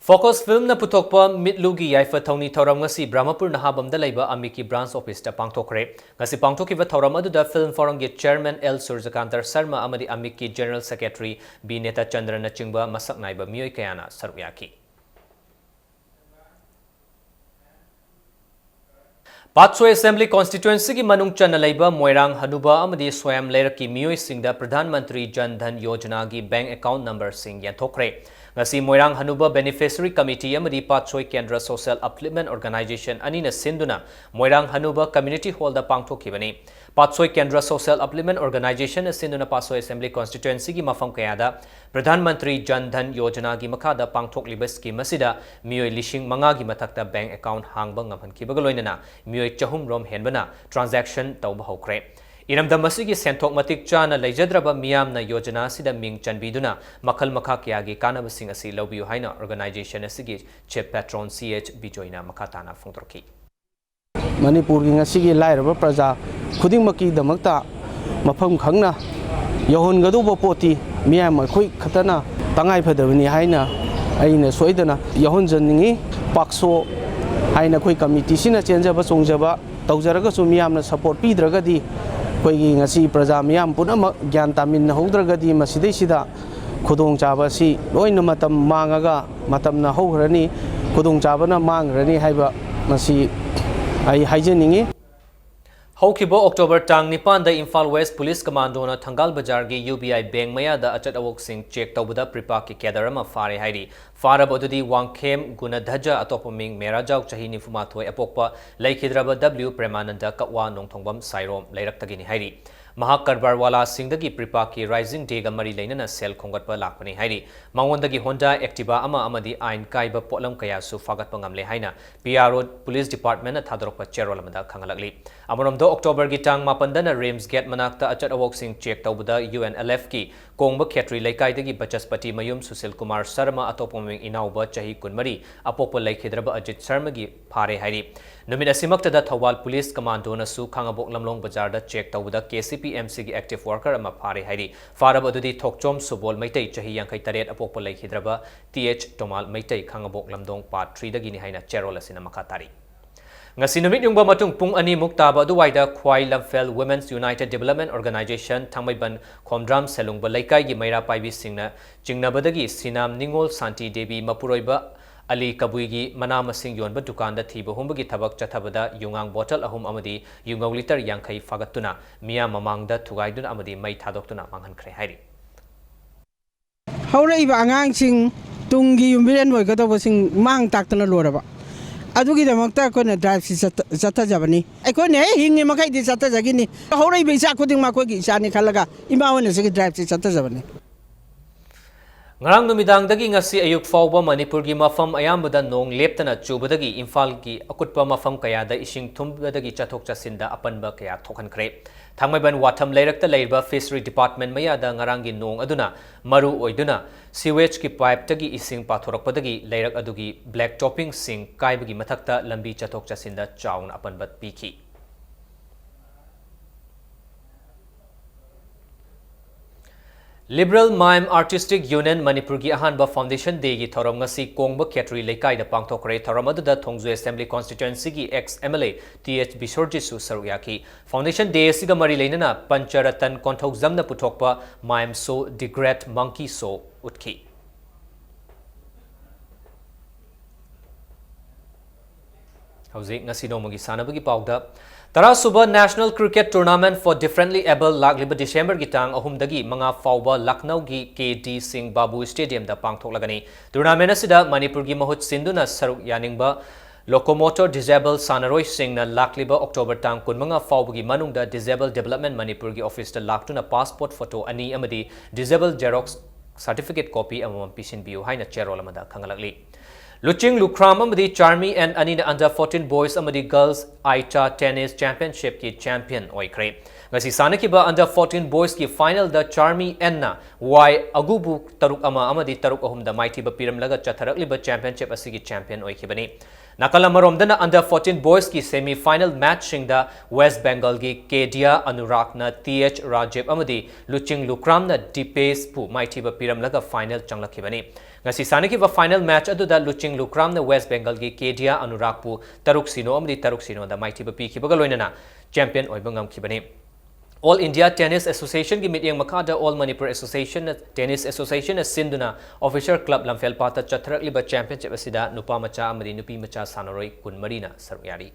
Focus Filmꯅ ꯄꯨꯊꯣꯛꯄ ꯃꯤꯠꯂꯨꯒꯤ ꯌꯥꯏꯐ ꯊꯧꯅꯤ ꯊꯧꯔꯝ ꯉꯁꯤ ꯕ꯭ꯔꯍꯃꯄꯨꯔ ꯅꯍꯥꯕꯝꯗ ꯂꯩꯕ ꯑꯃꯤꯛꯀꯤ branch officeꯇ ꯄꯥꯡꯊꯣꯛꯈ꯭ꯔꯦ꯫ ꯉꯁꯤ ꯄꯥꯡꯊꯣꯛꯈꯤꯕ ꯊꯧꯔꯝ ꯑꯗꯨꯗ Film Forumꯒꯤ chairman L ꯁꯨꯔꯖꯀꯥꯟꯇ ꯁꯔꯃ ꯑꯃꯗꯤ ꯑꯃꯤꯛꯀꯤ general secretary B ꯅꯦꯇꯥꯆꯟꯗ꯭ꯔꯅꯆꯤꯡꯕ ꯃꯁꯛ ꯅꯥꯏꯕ ꯃꯤꯑꯣꯏ ꯀꯌꯥꯅ ꯁꯔꯨꯛ ꯌꯥꯈꯤ꯫ ꯄꯥꯠꯁꯣꯏ Assembly Constituencyꯒꯤ ꯃꯅꯨꯡ ꯆꯟꯅ ꯂꯩꯕ ꯃꯣꯏꯔꯥꯡ ꯍꯅꯨꯕ ꯑꯃꯗꯤ ꯁꯣꯌꯥꯝ ꯂꯩꯔꯛꯀꯤ ꯃꯤꯑꯣꯏꯁꯤꯡꯗ ꯄ꯭ꯔꯙꯥꯟ ꯃꯟꯇ꯭ꯔꯤ ꯖꯟ ꯙꯟ ꯌꯣꯖꯅꯥꯒꯤ bank account numberꯁꯤꯡ ꯌꯦꯟꯊꯣꯛꯈ꯭ꯔꯦ꯫ ꯉꯁꯤ ꯃꯣꯏꯔꯥꯡ ꯍꯅꯨꯕ Beneficiary Committee ꯑꯃꯗꯤ ꯄꯥꯠꯁꯣꯏ ꯀꯦꯟꯗ꯭ꯔ Social Upliftment Organisation ꯑꯅꯤꯅ ꯁꯤꯟꯗꯨꯅ ꯃꯣꯏꯔꯥꯡ ꯍꯅꯨꯕ Community Hallꯗ ꯄꯥꯡꯊꯣꯛꯈꯤꯕꯅꯤ꯫ ꯄꯥꯠꯁꯣꯏ ꯀꯦꯟꯗ꯭ꯔ Social Upliftment Organizationꯅ ꯁꯤꯟꯗꯨꯅ ꯄꯥꯠꯁꯣꯏ Assembly Constituencyꯒꯤ ꯃꯐꯝ ꯀꯌꯥꯗ ꯄ꯭ꯔꯙꯥꯟ ꯃꯟꯇ꯭ꯔꯤ ꯖꯟ ꯙꯟ ꯌꯣꯖꯅꯥꯒꯤ ꯃꯈꯥꯗ ꯄꯥꯡꯊꯣꯛꯂꯤꯕ scheme ꯑꯁꯤꯗ ꯃꯤꯑꯣꯏ ꯂꯤꯁꯤꯡ ꯃꯉꯥꯒꯤ ꯃꯊꯛꯇ bank account ꯍꯥꯡꯕ ꯉꯝꯍꯟꯈꯤꯕꯒ ꯂꯣꯏꯅꯅ ꯃꯤꯑꯣꯏ ꯆꯍꯨꯝ ꯔꯣꯝ ꯍꯦꯟꯕꯅ transaction ꯇꯧꯕ ꯍꯧꯈ꯭ꯔꯦ꯫ ꯏꯔꯝꯗꯝ ꯑꯁꯤꯒꯤ ꯁꯦꯟꯊꯣꯛ ꯃꯇꯤꯛ ꯆꯥꯅ ꯂꯩꯖꯗ꯭ꯔꯕ ꯃꯤꯌꯥꯝꯅ ꯌꯣꯖꯅꯥ ꯑꯁꯤꯗ ꯃꯤꯡ ꯆꯟꯕꯤꯗꯨꯅ ꯃꯈꯜ ꯃꯈꯥ ꯀꯌꯥꯒꯤ ꯀꯥꯟꯅꯕꯁꯤꯡ ꯑꯁꯤ ꯂꯧꯕꯤꯌꯨ ꯍꯥꯏꯅ organization ꯑꯁꯤꯒꯤ chief patron C H ꯕꯤꯖꯣꯏꯅ ꯃꯈꯥ ꯇꯥꯅ ꯐꯣꯡꯗꯣꯔꯛꯈꯤ꯫ ꯃꯅꯤꯄꯨꯔꯒꯤ ꯉꯁꯤꯒꯤ ꯂꯥꯏꯔꯕ ꯄ꯭ꯔꯖꯥ ꯈꯨꯗꯤꯡꯃꯛꯀꯤꯗꯃꯛꯇ ꯃꯐꯝ ꯈꯪꯅ ꯌꯧꯍꯟꯒꯗꯧꯕ ꯄꯣꯠꯇꯤ ꯃꯤꯌꯥꯝ ꯑꯩꯈꯣꯏ ꯈꯛꯇꯅ ꯇꯉꯥꯏ ꯐꯗꯕꯅꯤ ꯍꯥꯏꯅ ꯑꯩꯅ ꯁꯣꯏꯗꯅ ꯌꯥꯎꯍꯟꯖꯅꯤꯡꯏ꯫ ꯄꯥꯛꯁꯣ ꯍꯥꯏꯅ ꯑꯩꯈꯣꯏ committeeꯁꯤꯅ ꯆꯦꯟꯖꯕ ꯆꯣꯡꯖꯕ ꯇꯧꯖꯔꯒꯁꯨ ꯃꯤꯌꯥꯝꯅ support ꯄꯤꯗ꯭ꯔꯒꯗꯤ ꯑꯩꯈꯣꯏꯒꯤ ꯉꯁꯤ ꯄ꯭ꯔꯖꯥ ꯃꯤꯌꯥꯝ ꯄꯨꯝꯅꯃꯛ ꯒ꯭ꯌꯥꯟ ꯇꯥꯃꯤꯟꯅꯍꯧꯗ꯭ꯔꯒꯗꯤ ꯃꯁꯤꯗꯩꯁꯤꯗ ꯈꯨꯗꯣꯡꯆꯥꯕ ꯑꯁꯤ ꯂꯣꯏꯅ ꯃꯇꯝ ꯃꯥꯡꯉꯒ ꯃꯇꯝꯅ ꯍꯧꯈ꯭ꯔꯅꯤ, ꯈꯨꯗꯣꯡꯆꯥꯕꯅ ꯃꯥꯡꯈ꯭ꯔꯅꯤ ꯍꯥꯏꯕ ꯃꯁꯤ ꯑꯩ ꯍꯥꯏꯖꯅꯤꯡꯏ꯫ ꯍꯧꯈꯤꯕ October ꯇꯥꯡ ꯅꯤꯄꯥꯟꯗ ꯏꯝꯐꯥꯜ West Police Commandoꯅ ꯊꯪꯒꯥꯜ ꯕꯖꯥꯔꯒꯤ UBI bank ꯃꯌꯥꯗ ꯑꯆꯠ ꯑꯋꯣꯛꯁꯤꯡ check ꯇꯧꯕꯗ ꯄ꯭ꯔꯤꯄꯥꯛꯀꯤ cadre ꯑꯃ ꯐꯥꯔꯦ ꯍꯥꯏꯔꯤ꯫ ꯐꯥꯔꯕ ꯑꯗꯨꯗꯤ ꯋꯥꯡꯈꯦꯝ ꯒꯨꯅꯙꯖ, ꯑꯇꯣꯞꯄ ꯃꯤꯡ ꯃꯦꯔꯥꯖꯥꯎ, ꯆꯍꯤ ꯅꯤꯐꯨꯃꯥꯊꯣꯏ ꯑꯄꯣꯛꯄ, ꯂꯩꯈꯤꯗ꯭ꯔꯕ W ꯄ꯭ꯔꯦꯃꯥꯅꯟꯗ ꯀꯛꯋꯥ, ꯅꯣꯡꯊꯣꯡꯕꯝ ꯁꯥꯏꯔꯣꯝ ꯂꯩꯔꯛꯇꯒꯤꯅꯤ ꯍꯥꯏꯔꯤ꯫ ꯃꯍꯥꯛ ꯀꯔꯕꯥꯔꯋꯥꯂꯥꯁꯤꯡꯗꯒꯤ ꯄ꯭ꯔꯤꯄꯥꯛꯀꯤ ꯔꯥꯏꯖꯤꯡ ꯗꯦꯒ ꯃꯔꯤ ꯂꯩꯅꯅ ꯁꯦꯜ ꯈꯣꯝꯒꯠꯄ ꯂꯥꯛꯄꯅꯤ ꯍꯥꯏꯔꯤ꯫ ꯃꯉꯣꯟꯗꯒꯤ ꯍꯣꯟꯗꯥ ꯑꯦꯛꯇꯤꯚꯥ ꯑꯃ ꯑꯃꯗꯤ ꯑꯥꯏꯟ ꯀꯥꯏꯕ ꯄꯣꯠꯂꯝ ꯀꯌꯥꯁꯨ ꯐꯥꯒꯠꯄ ꯉꯝꯂꯦ ꯍꯥꯏꯅ ꯄꯤ ꯑꯥꯔ ꯑꯣ ꯄꯨꯂꯤꯁ ꯗꯤꯄꯥꯔꯠꯃꯦꯟꯅ ꯊꯥꯗꯣꯔꯛꯄ ꯆꯦꯔꯣꯜ ꯑꯃꯗ ꯈꯪꯍꯜꯂꯛꯂꯤ꯫ ꯑꯃꯔꯣꯝꯗ, ꯑꯣꯛꯇꯣꯕꯔꯒꯤ ꯇꯥꯡ ꯃꯥꯄꯟꯗꯅ ꯔꯤꯝꯁ ꯒꯦꯠ ꯃꯅꯥꯛꯇ ꯑꯆꯠ ꯑꯋꯣꯛꯁꯤꯡ ꯆꯦꯛ ꯇꯧꯕꯗ ꯌꯨ ꯑꯦꯟ ꯑꯦꯜ ꯑꯦꯐꯀꯤ ꯀꯣꯡꯕ ꯈꯦꯇ꯭ꯔꯤ ꯂꯩꯀꯥꯏꯗꯒꯤ ꯕꯆꯁꯄꯇꯤ ꯃꯌꯨꯝ ꯁꯨꯁꯤꯜ ꯀꯨꯃꯥꯔ ꯁꯔꯃ, ꯑꯇꯣꯞꯄ ꯃꯃꯤꯡ ꯏꯅꯥꯎꯕ ꯆꯍꯤ ꯀꯨꯟꯃꯔꯤ, ꯑꯄꯣꯛꯄ ꯂꯩꯈꯤꯗ꯭ꯔꯕ ꯑꯖꯤꯠ ꯁꯔꯃꯒꯤ ꯐꯥꯔꯦ ꯍꯥꯏꯔꯤ꯫ ꯅꯨꯃꯤꯠ ꯑꯁꯤꯃꯛꯇꯗ ꯊꯧꯕꯥꯜ ꯄꯨꯂꯤꯁ ꯀꯃꯥꯟꯗꯣꯅꯁꯨ ꯈꯥꯉꯕꯣꯛ ꯂꯝꯂꯣꯡ ꯕꯖꯥꯔꯗ ꯆꯦꯛ ꯇꯧꯕꯗ ꯀꯦ ꯁꯤ ꯄꯤ ꯑꯦꯝ ꯁꯤꯒꯤ ꯑꯦꯛꯇꯤꯚ ꯋꯥꯔꯀꯔ ꯑꯃ ꯐꯥꯔꯦ ꯍꯥꯏꯔꯤ꯫ ꯐꯥꯔꯕ ꯑꯗꯨꯗꯤ ꯊꯣꯛꯆꯣꯝ ꯁꯨꯕꯣꯜ ꯃꯩꯇꯩ, ꯆꯍꯤ ꯌꯥꯡꯈꯩ ꯇꯔꯦꯠ, ꯑꯄꯣꯛꯄ ꯂꯩꯈꯤꯗ꯭ꯔꯕ ꯇꯤ ꯑꯩꯆ ꯇꯣꯃꯥꯜ ꯃꯩꯇꯩ, ꯈꯥꯉꯕꯣꯛ ꯂꯝꯗꯣꯡ ꯄꯥꯔꯠ ꯊ꯭ꯔꯤꯗꯒꯤꯅꯤ ꯍꯥꯏꯅ ꯆꯦꯔꯣꯜ ꯑꯁꯤꯅ ꯃꯈꯥ ꯇꯥꯔꯤ꯫ ꯉꯁꯤ ꯅꯨꯃꯤꯠ ꯌꯨꯡꯕ ꯃꯇꯨꯡ ꯄꯨꯡ ꯑꯅꯤꯃꯨꯛ ꯇꯥꯕ ꯑꯗꯨꯋꯥꯏꯗ ꯈ꯭ꯋꯥꯏ ꯂꯝꯐꯦꯜ Women's United Development Organization ꯊꯥꯡꯃꯩꯕꯟ ꯈꯣꯝꯗ꯭ꯔꯥꯝ ꯁꯦꯂꯨꯡꯕ ꯂꯩꯀꯥꯏꯒꯤ ꯃꯩꯔꯥ ꯄꯥꯏꯕꯤꯁꯤꯡꯅ ꯆꯤꯡꯅꯕꯗꯒꯤ ꯁꯤꯅꯥꯝ ꯅꯤꯉꯣꯜ ꯁꯥꯟꯇꯤ ꯗꯦꯕꯤ ꯃꯄꯨꯔꯣꯏꯕ ꯑꯂꯤ ꯀꯕꯨꯏꯒꯤ ꯃꯅꯥ ꯃꯁꯤꯡ ꯌꯣꯟꯕ ꯗꯨꯀꯥꯟꯗ ꯊꯤꯕ ꯍꯨꯝꯕꯒꯤ ꯊꯕꯛ ꯆꯠꯊꯕꯗ ꯌꯨꯉꯥꯡ ꯕꯣꯇꯜ ꯑꯍꯨꯝ ꯑꯃꯗꯤ ꯌꯨꯉꯧ ꯂꯤꯇꯔ ꯌꯥꯡꯈꯩ ꯐꯥꯒꯠꯇꯨꯅ ꯃꯤꯌꯥꯝ ꯃꯃꯥꯡꯗ ꯊꯨꯒꯥꯏꯗꯨꯅ ꯑꯃꯗꯤ ꯃꯩ ꯊꯥꯗꯣꯛꯇꯨꯅ ꯃꯥꯡꯍꯟꯈ꯭ꯔꯦ ꯍꯥꯏꯔꯤ꯫ ꯍꯧꯔꯛꯏꯕ ꯑꯉꯥꯡꯁꯤꯡ, ꯇꯨꯡꯒꯤ ꯌꯨꯝꯕꯤꯔꯦꯟ ꯑꯣꯏꯒꯗꯧꯕꯁꯤꯡ ꯃꯥꯡ ꯇꯥꯛꯇꯅ ꯂꯣꯏꯔꯕ꯫ ꯑꯗꯨꯒꯤꯗꯃꯛꯇ ꯑꯩꯈꯣꯏꯅ ꯗ꯭ꯔꯥꯏꯚꯁꯤ ꯆꯠꯊ-, ꯆꯠꯊꯖꯕꯅꯤ꯫ ꯑꯩꯈꯣꯏꯅ ꯍꯦꯛ ꯍꯤꯡꯉꯤ ꯃꯈꯩꯗꯤ ꯆꯠꯊꯖꯈꯤꯅꯤ꯫ ꯍꯧꯔꯛꯏꯕ ꯏꯆꯥ ꯈꯨꯗꯤꯡꯃꯛ ꯑꯩꯈꯣꯏꯒꯤ ꯏꯆꯥꯅꯤ ꯈꯜꯂꯒ ꯏꯃꯥ ꯍꯣꯏꯅ ꯁꯤꯒꯤ ꯗ꯭ꯔꯥꯏꯚꯁꯤ ꯆꯠꯊꯖꯕꯅꯤ꯫ ꯉꯔꯥꯡ ꯅꯨꯃꯤꯗꯥꯡꯗꯒꯤ ꯉꯁꯤ ꯑꯌꯨꯛ ꯐꯥꯎꯕ ꯃꯅꯤꯄꯨꯔꯒꯤ ꯃꯐꯝ ꯑꯌꯥꯝꯕꯗ ꯅꯣꯡ ꯂꯦꯞꯇꯅ ꯆꯨꯕꯗꯒꯤ ꯏꯝꯐꯥꯜꯒꯤ ꯑꯀꯨꯠꯄ ꯃꯐꯝ ꯀꯌꯥꯗ ꯏꯁꯤꯡ ꯊꯨꯝꯕꯗꯒꯤ ꯆꯠꯊꯣꯛ ꯆꯠꯁꯤꯟꯗ ꯑꯄꯟꯕ ꯀꯌꯥ ꯊꯣꯛꯍꯟꯈ꯭ꯔꯦ꯫ ꯊꯥꯡꯃꯩꯕꯟ ꯋꯥꯊꯝ ꯂꯩꯔꯛꯇ ꯂꯩꯔꯤꯕ ꯐꯤꯁꯔꯤ ꯗꯤꯄꯥꯔꯠꯃꯦꯟ ꯃꯌꯥꯗ ꯉꯔꯥꯡꯒꯤ ꯅꯣꯡ ꯑꯗꯨꯅ ꯃꯔꯨ ꯑꯣꯏꯗꯨꯅ ꯁꯤꯋꯦꯖꯀꯤ ꯄꯥꯏꯞꯇꯒꯤ ꯏꯁꯤꯡ ꯄꯥꯊꯣꯔꯛꯄꯗꯒꯤ ꯂꯩꯔꯛ ꯑꯗꯨꯒꯤ ꯕ꯭ꯂꯦꯛ ꯇꯣꯞꯄꯤꯡꯁꯤꯡ ꯀꯥꯏꯕꯒꯤ ꯃꯊꯛꯇ ꯂꯝꯕꯤ ꯆꯠꯊꯣꯛ ꯆꯠꯁꯤꯟꯗ ꯆꯥꯎꯅ ꯑꯄꯟꯕ ꯄꯤꯈꯤ꯫ Liberal Mime Artistic Union ꯃꯅꯤꯄꯨꯔꯒꯤ ꯑꯍꯥꯟꯕ Foundation Dayꯒꯤ ꯊꯧꯔꯝ ꯉꯁꯤ ꯀꯣꯡꯕ ꯈꯦꯇ꯭ꯔꯤ ꯂꯩꯀꯥꯏꯗ ꯄꯥꯡꯊꯣꯛꯈ꯭ꯔꯦ꯫ ꯊꯧꯔꯝ ꯑꯗꯨꯗ ꯊꯣꯡꯖꯨ Assembly Constituencyꯒꯤ ex M L A T H ꯕꯤꯁꯣꯔꯖꯤꯠꯁꯨ ꯁꯔꯨꯛ ꯌꯥꯈꯤ꯫ Foundation Day ꯑꯁꯤꯒ ꯃꯔꯤ ꯂꯩꯅꯅ ꯄꯟꯆꯔꯇꯟ ꯀꯣꯟꯊꯧꯖꯝꯅ ꯄꯨꯊꯣꯛꯄ mime show The Great Monkey Show ꯎꯠꯈꯤ꯫ ꯍꯧꯖꯤꯛ ꯉꯁꯤ ꯅꯣꯡꯃꯒꯤ ꯁꯥꯟꯅꯕꯒꯤ ꯄꯥꯎꯗ, ꯇꯔꯥꯁꯨꯕ National Cricket Tournament for Differently Abled ꯂꯥꯛꯂꯤꯕ ꯗꯤꯁꯦꯝꯕꯔꯒꯤ ꯇꯥꯡ ꯑꯍꯨꯝꯗꯒꯤ ꯃꯉꯥ ꯐꯥꯎꯕ ꯂꯈꯅꯧꯒꯤ ꯀꯦ ꯗꯤ ꯁꯤꯡ ꯕꯥꯕꯨ ꯁ꯭ꯇꯦꯗꯤꯌꯝꯗ ꯄꯥꯡꯊꯣꯛꯂꯒꯅꯤ꯫ ꯇꯨꯔꯅꯥꯃꯦꯟ ꯑꯁꯤꯗ ꯃꯅꯤꯄꯨꯔꯒꯤ ꯃꯍꯨꯠ ꯁꯤꯟꯗꯨꯅ ꯁꯔꯨꯛ ꯌꯥꯅꯤꯡꯕ Locomotor disabled ꯁꯥꯟꯅꯔꯣꯏꯁꯤꯡꯅ ꯂꯥꯛꯂꯤꯕ October ꯇꯥꯡ ꯀꯨꯟꯃꯉꯥ ꯐꯥꯎꯕꯒꯤ ꯃꯅꯨꯡꯗ Disabled Development Manipurꯒꯤ officeꯇ ꯂꯥꯛꯇꯨꯅ passport photo ꯑꯅꯤ ꯑꯃꯗꯤ disabled xerox certificate copy ꯑꯃꯃꯝ ꯄꯤꯁꯤꯟꯕꯤꯌꯨ ꯍꯥꯏꯅ ꯆꯦꯔꯣꯜ ꯑꯃꯗ ꯈꯪꯍꯜꯂꯛꯂꯤ꯫ ꯂꯨꯆꯤꯡ ꯂꯨꯈ꯭ꯔꯥꯝ ꯑꯃꯗꯤ ꯆꯥꯔꯃꯤ ꯑꯦꯟ ꯑꯅꯤꯅ under fourteen boys ꯑꯃꯗꯤ girls ꯑꯥꯏꯆꯥ tennis championshipꯀꯤ champion ꯑꯣꯏꯈ꯭ꯔꯦ꯫ ꯉꯁꯤ ꯁꯥꯟꯅꯈꯤꯕ under fourteen boysꯀꯤ finalꯗ ꯆꯥꯔꯃꯤ ꯑꯦꯟꯅ ꯋꯥꯏ ꯑꯒꯨꯕꯨ ꯇꯔꯨꯛ ꯑꯃ ꯑꯃꯗꯤ ꯇꯔꯨꯛ ꯑꯍꯨꯝꯗ ꯃꯥꯏꯊꯤꯕ ꯄꯤꯔꯝꯂꯒ ꯆꯠꯊꯔꯛꯂꯤꯕ championship ꯑꯁꯤꯒꯤ champion ꯑꯣꯏꯈꯤꯕꯅꯤ꯫ ꯅꯥꯀꯜ ꯑꯃꯔꯣꯝꯗꯅ under fourteen boysꯀꯤ semi final matchꯁꯤꯡꯗ West Bengalꯒꯤ ꯀꯦꯗꯤꯌꯥ ꯑꯅꯨꯔꯥꯒꯅ ꯇꯤ ꯑꯦꯆ ꯔꯥꯖꯤꯕ ꯑꯃꯗꯤ ꯂꯨꯆꯤꯡ ꯂꯨꯈ꯭ꯔꯥꯝꯅ ꯗꯤꯄꯦꯁꯄꯨ ꯃꯥꯏꯊꯤꯕ ꯄꯤꯔꯝꯂꯒ final ꯆꯪꯂꯛꯈꯤꯕꯅꯤ꯫ ꯉꯁꯤ ꯁꯥꯟꯅꯈꯤꯕ final match ꯑꯗꯨꯗ ꯂꯨꯆꯤꯡ ꯂꯨꯈ꯭ꯔꯥꯝꯅ West Bengalꯒꯤ ꯀꯦꯗꯤꯌꯥ ꯑꯅꯨꯔꯥꯒꯄꯨ ꯇꯔꯨꯛ ꯁꯤꯅꯣ ꯑꯃꯗꯤ ꯇꯔꯨꯛ ꯁꯤꯅꯣꯗ ꯃꯥꯏꯊꯤꯕ ꯄꯤꯈꯤꯕꯒ ꯂꯣꯏꯅꯅ champion ꯑꯣꯏꯕ ꯉꯝꯈꯤꯕꯅꯤ꯫ All India Tennis Associationꯒꯤ ꯃꯤꯠꯌꯦꯡ ꯃꯈꯥꯗ All Manipur Association Tennis Associationꯅ ꯁꯤꯟꯗꯨꯅ official club ꯂꯝꯐꯦꯜꯄꯥꯠꯇ ꯆꯠꯊꯔꯛꯂꯤꯕ championship ꯑꯁꯤꯗ ꯅꯨꯄꯥ ꯃꯆꯥ ꯑꯃꯗꯤ ꯅꯨꯄꯤ ꯃꯆꯥ ꯁꯥꯟꯅꯔꯣꯏ ꯀꯨꯟꯃꯔꯤꯅ ꯁꯔꯨꯛ ꯌꯥꯔꯤ꯫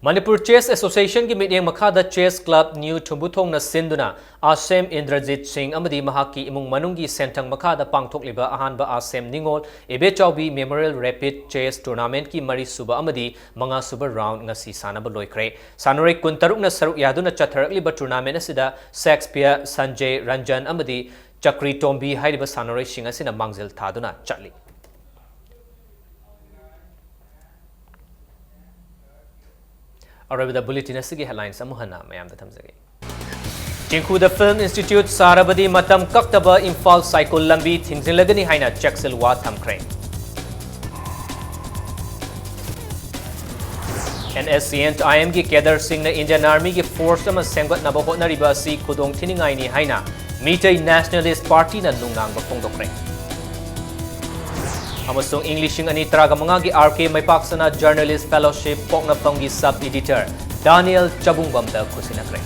Manipur Chess Associationꯒꯤ ꯃꯤꯠꯌꯦꯡ ꯃꯈꯥꯗ Chess Club New ꯊꯨꯝꯕꯨꯊꯣꯡꯅ ꯁꯤꯟꯗꯨꯅ ꯑꯥꯁꯦꯝ ꯏꯟꯗ꯭ꯔꯖꯤꯠ ꯁꯤꯡ ꯑꯃꯗꯤ ꯃꯍꯥꯛꯀꯤ ꯏꯃꯨꯡ ꯃꯅꯨꯡꯒꯤ ꯁꯦꯟꯊꯪ ꯃꯈꯥꯗ ꯄꯥꯡꯊꯣꯛꯂꯤꯕ ꯑꯍꯥꯟꯕ ꯑꯥꯁꯦꯝ ꯅꯤꯉꯣꯜ ꯏꯕꯦꯆꯥꯎꯕꯤ Memorial Rapid Chess Tournamentꯀꯤ ꯃꯔꯤꯁꯨꯕ ꯑꯃꯗꯤ ꯃꯉꯥꯁꯨꯕ round ꯉꯁꯤ ꯁꯥꯟꯅꯕ ꯂꯣꯏꯈ꯭ꯔꯦ꯫ ꯁꯥꯟꯅꯔꯣꯏ ꯀꯨꯟꯇꯔꯨꯛꯅ ꯁꯔꯨꯛ ꯌꯥꯗꯨꯅ ꯆꯠꯊꯔꯛꯂꯤꯕ tournament ꯑꯁꯤꯗ ꯁꯦꯛꯁꯄꯤꯌꯔ, ꯁꯟꯖꯦ, ꯔꯟꯖꯟ ꯑꯃꯗꯤ ꯆꯀ꯭ꯔꯤ ꯇꯣꯝꯕꯤ ꯍꯥꯏꯔꯤꯕ ꯁꯥꯟꯅꯔꯣꯏꯁꯤꯡ ꯑꯁꯤꯅ ꯃꯥꯡꯖꯤꯜ ꯊꯥꯗꯨꯅ ꯆꯠꯂꯤ꯫ ꯑꯔꯣꯏꯕꯗ bulletin ꯑꯁꯤꯒꯤ headlines ꯑꯃꯨꯛ ꯍꯟꯅ ꯃꯌꯥꯝꯗ ꯊꯝꯖꯒꯦ꯫ ꯆꯤꯡꯈꯨꯗ Film Institute ꯁꯥꯔꯕꯗꯤ ꯃꯇꯝ ꯀꯛꯇꯕ ꯏꯝꯐꯥꯜ ꯁꯥꯏꯀꯨꯜ ꯂꯝꯕꯤ ꯊꯤꯡꯖꯤꯜꯂꯒꯅꯤ ꯍꯥꯏꯅ ꯆꯦꯛꯁꯤꯜ ꯋꯥ ꯊꯝꯈ꯭ꯔꯦ꯫ NSCN-IMꯒꯤ cadreꯁꯤꯡꯅ Indian Armyꯒꯤ force ꯑꯃ ꯁꯦꯝꯒꯠꯅꯕ ꯍꯣꯠꯅꯔꯤꯕ ꯑꯁꯤ ꯈꯨꯗꯣꯡ ꯊꯤꯅꯤꯡꯉꯥꯏꯅꯤ ꯍꯥꯏꯅ ꯃꯤꯇꯩ Nationalist Partyꯅ ꯅꯨꯡꯅꯥꯡꯕ ꯐꯣꯡꯗꯣꯛꯈ꯭ꯔꯦ꯫ ꯑꯃꯁꯨꯡ ꯏꯪ ꯂꯤꯁꯤꯡ ꯑꯅꯤ ꯇꯔꯥꯃꯉꯥꯒꯤ RK ꯃꯥꯏꯄꯥꯛꯁꯅꯥ Journalist Fellowship ꯄꯣꯛꯅꯐꯝꯒꯤ sub editor Daniel ꯆꯕꯨꯡꯕꯝꯗ ꯈꯨꯠꯁꯤꯟꯅꯈ꯭ꯔꯦ꯫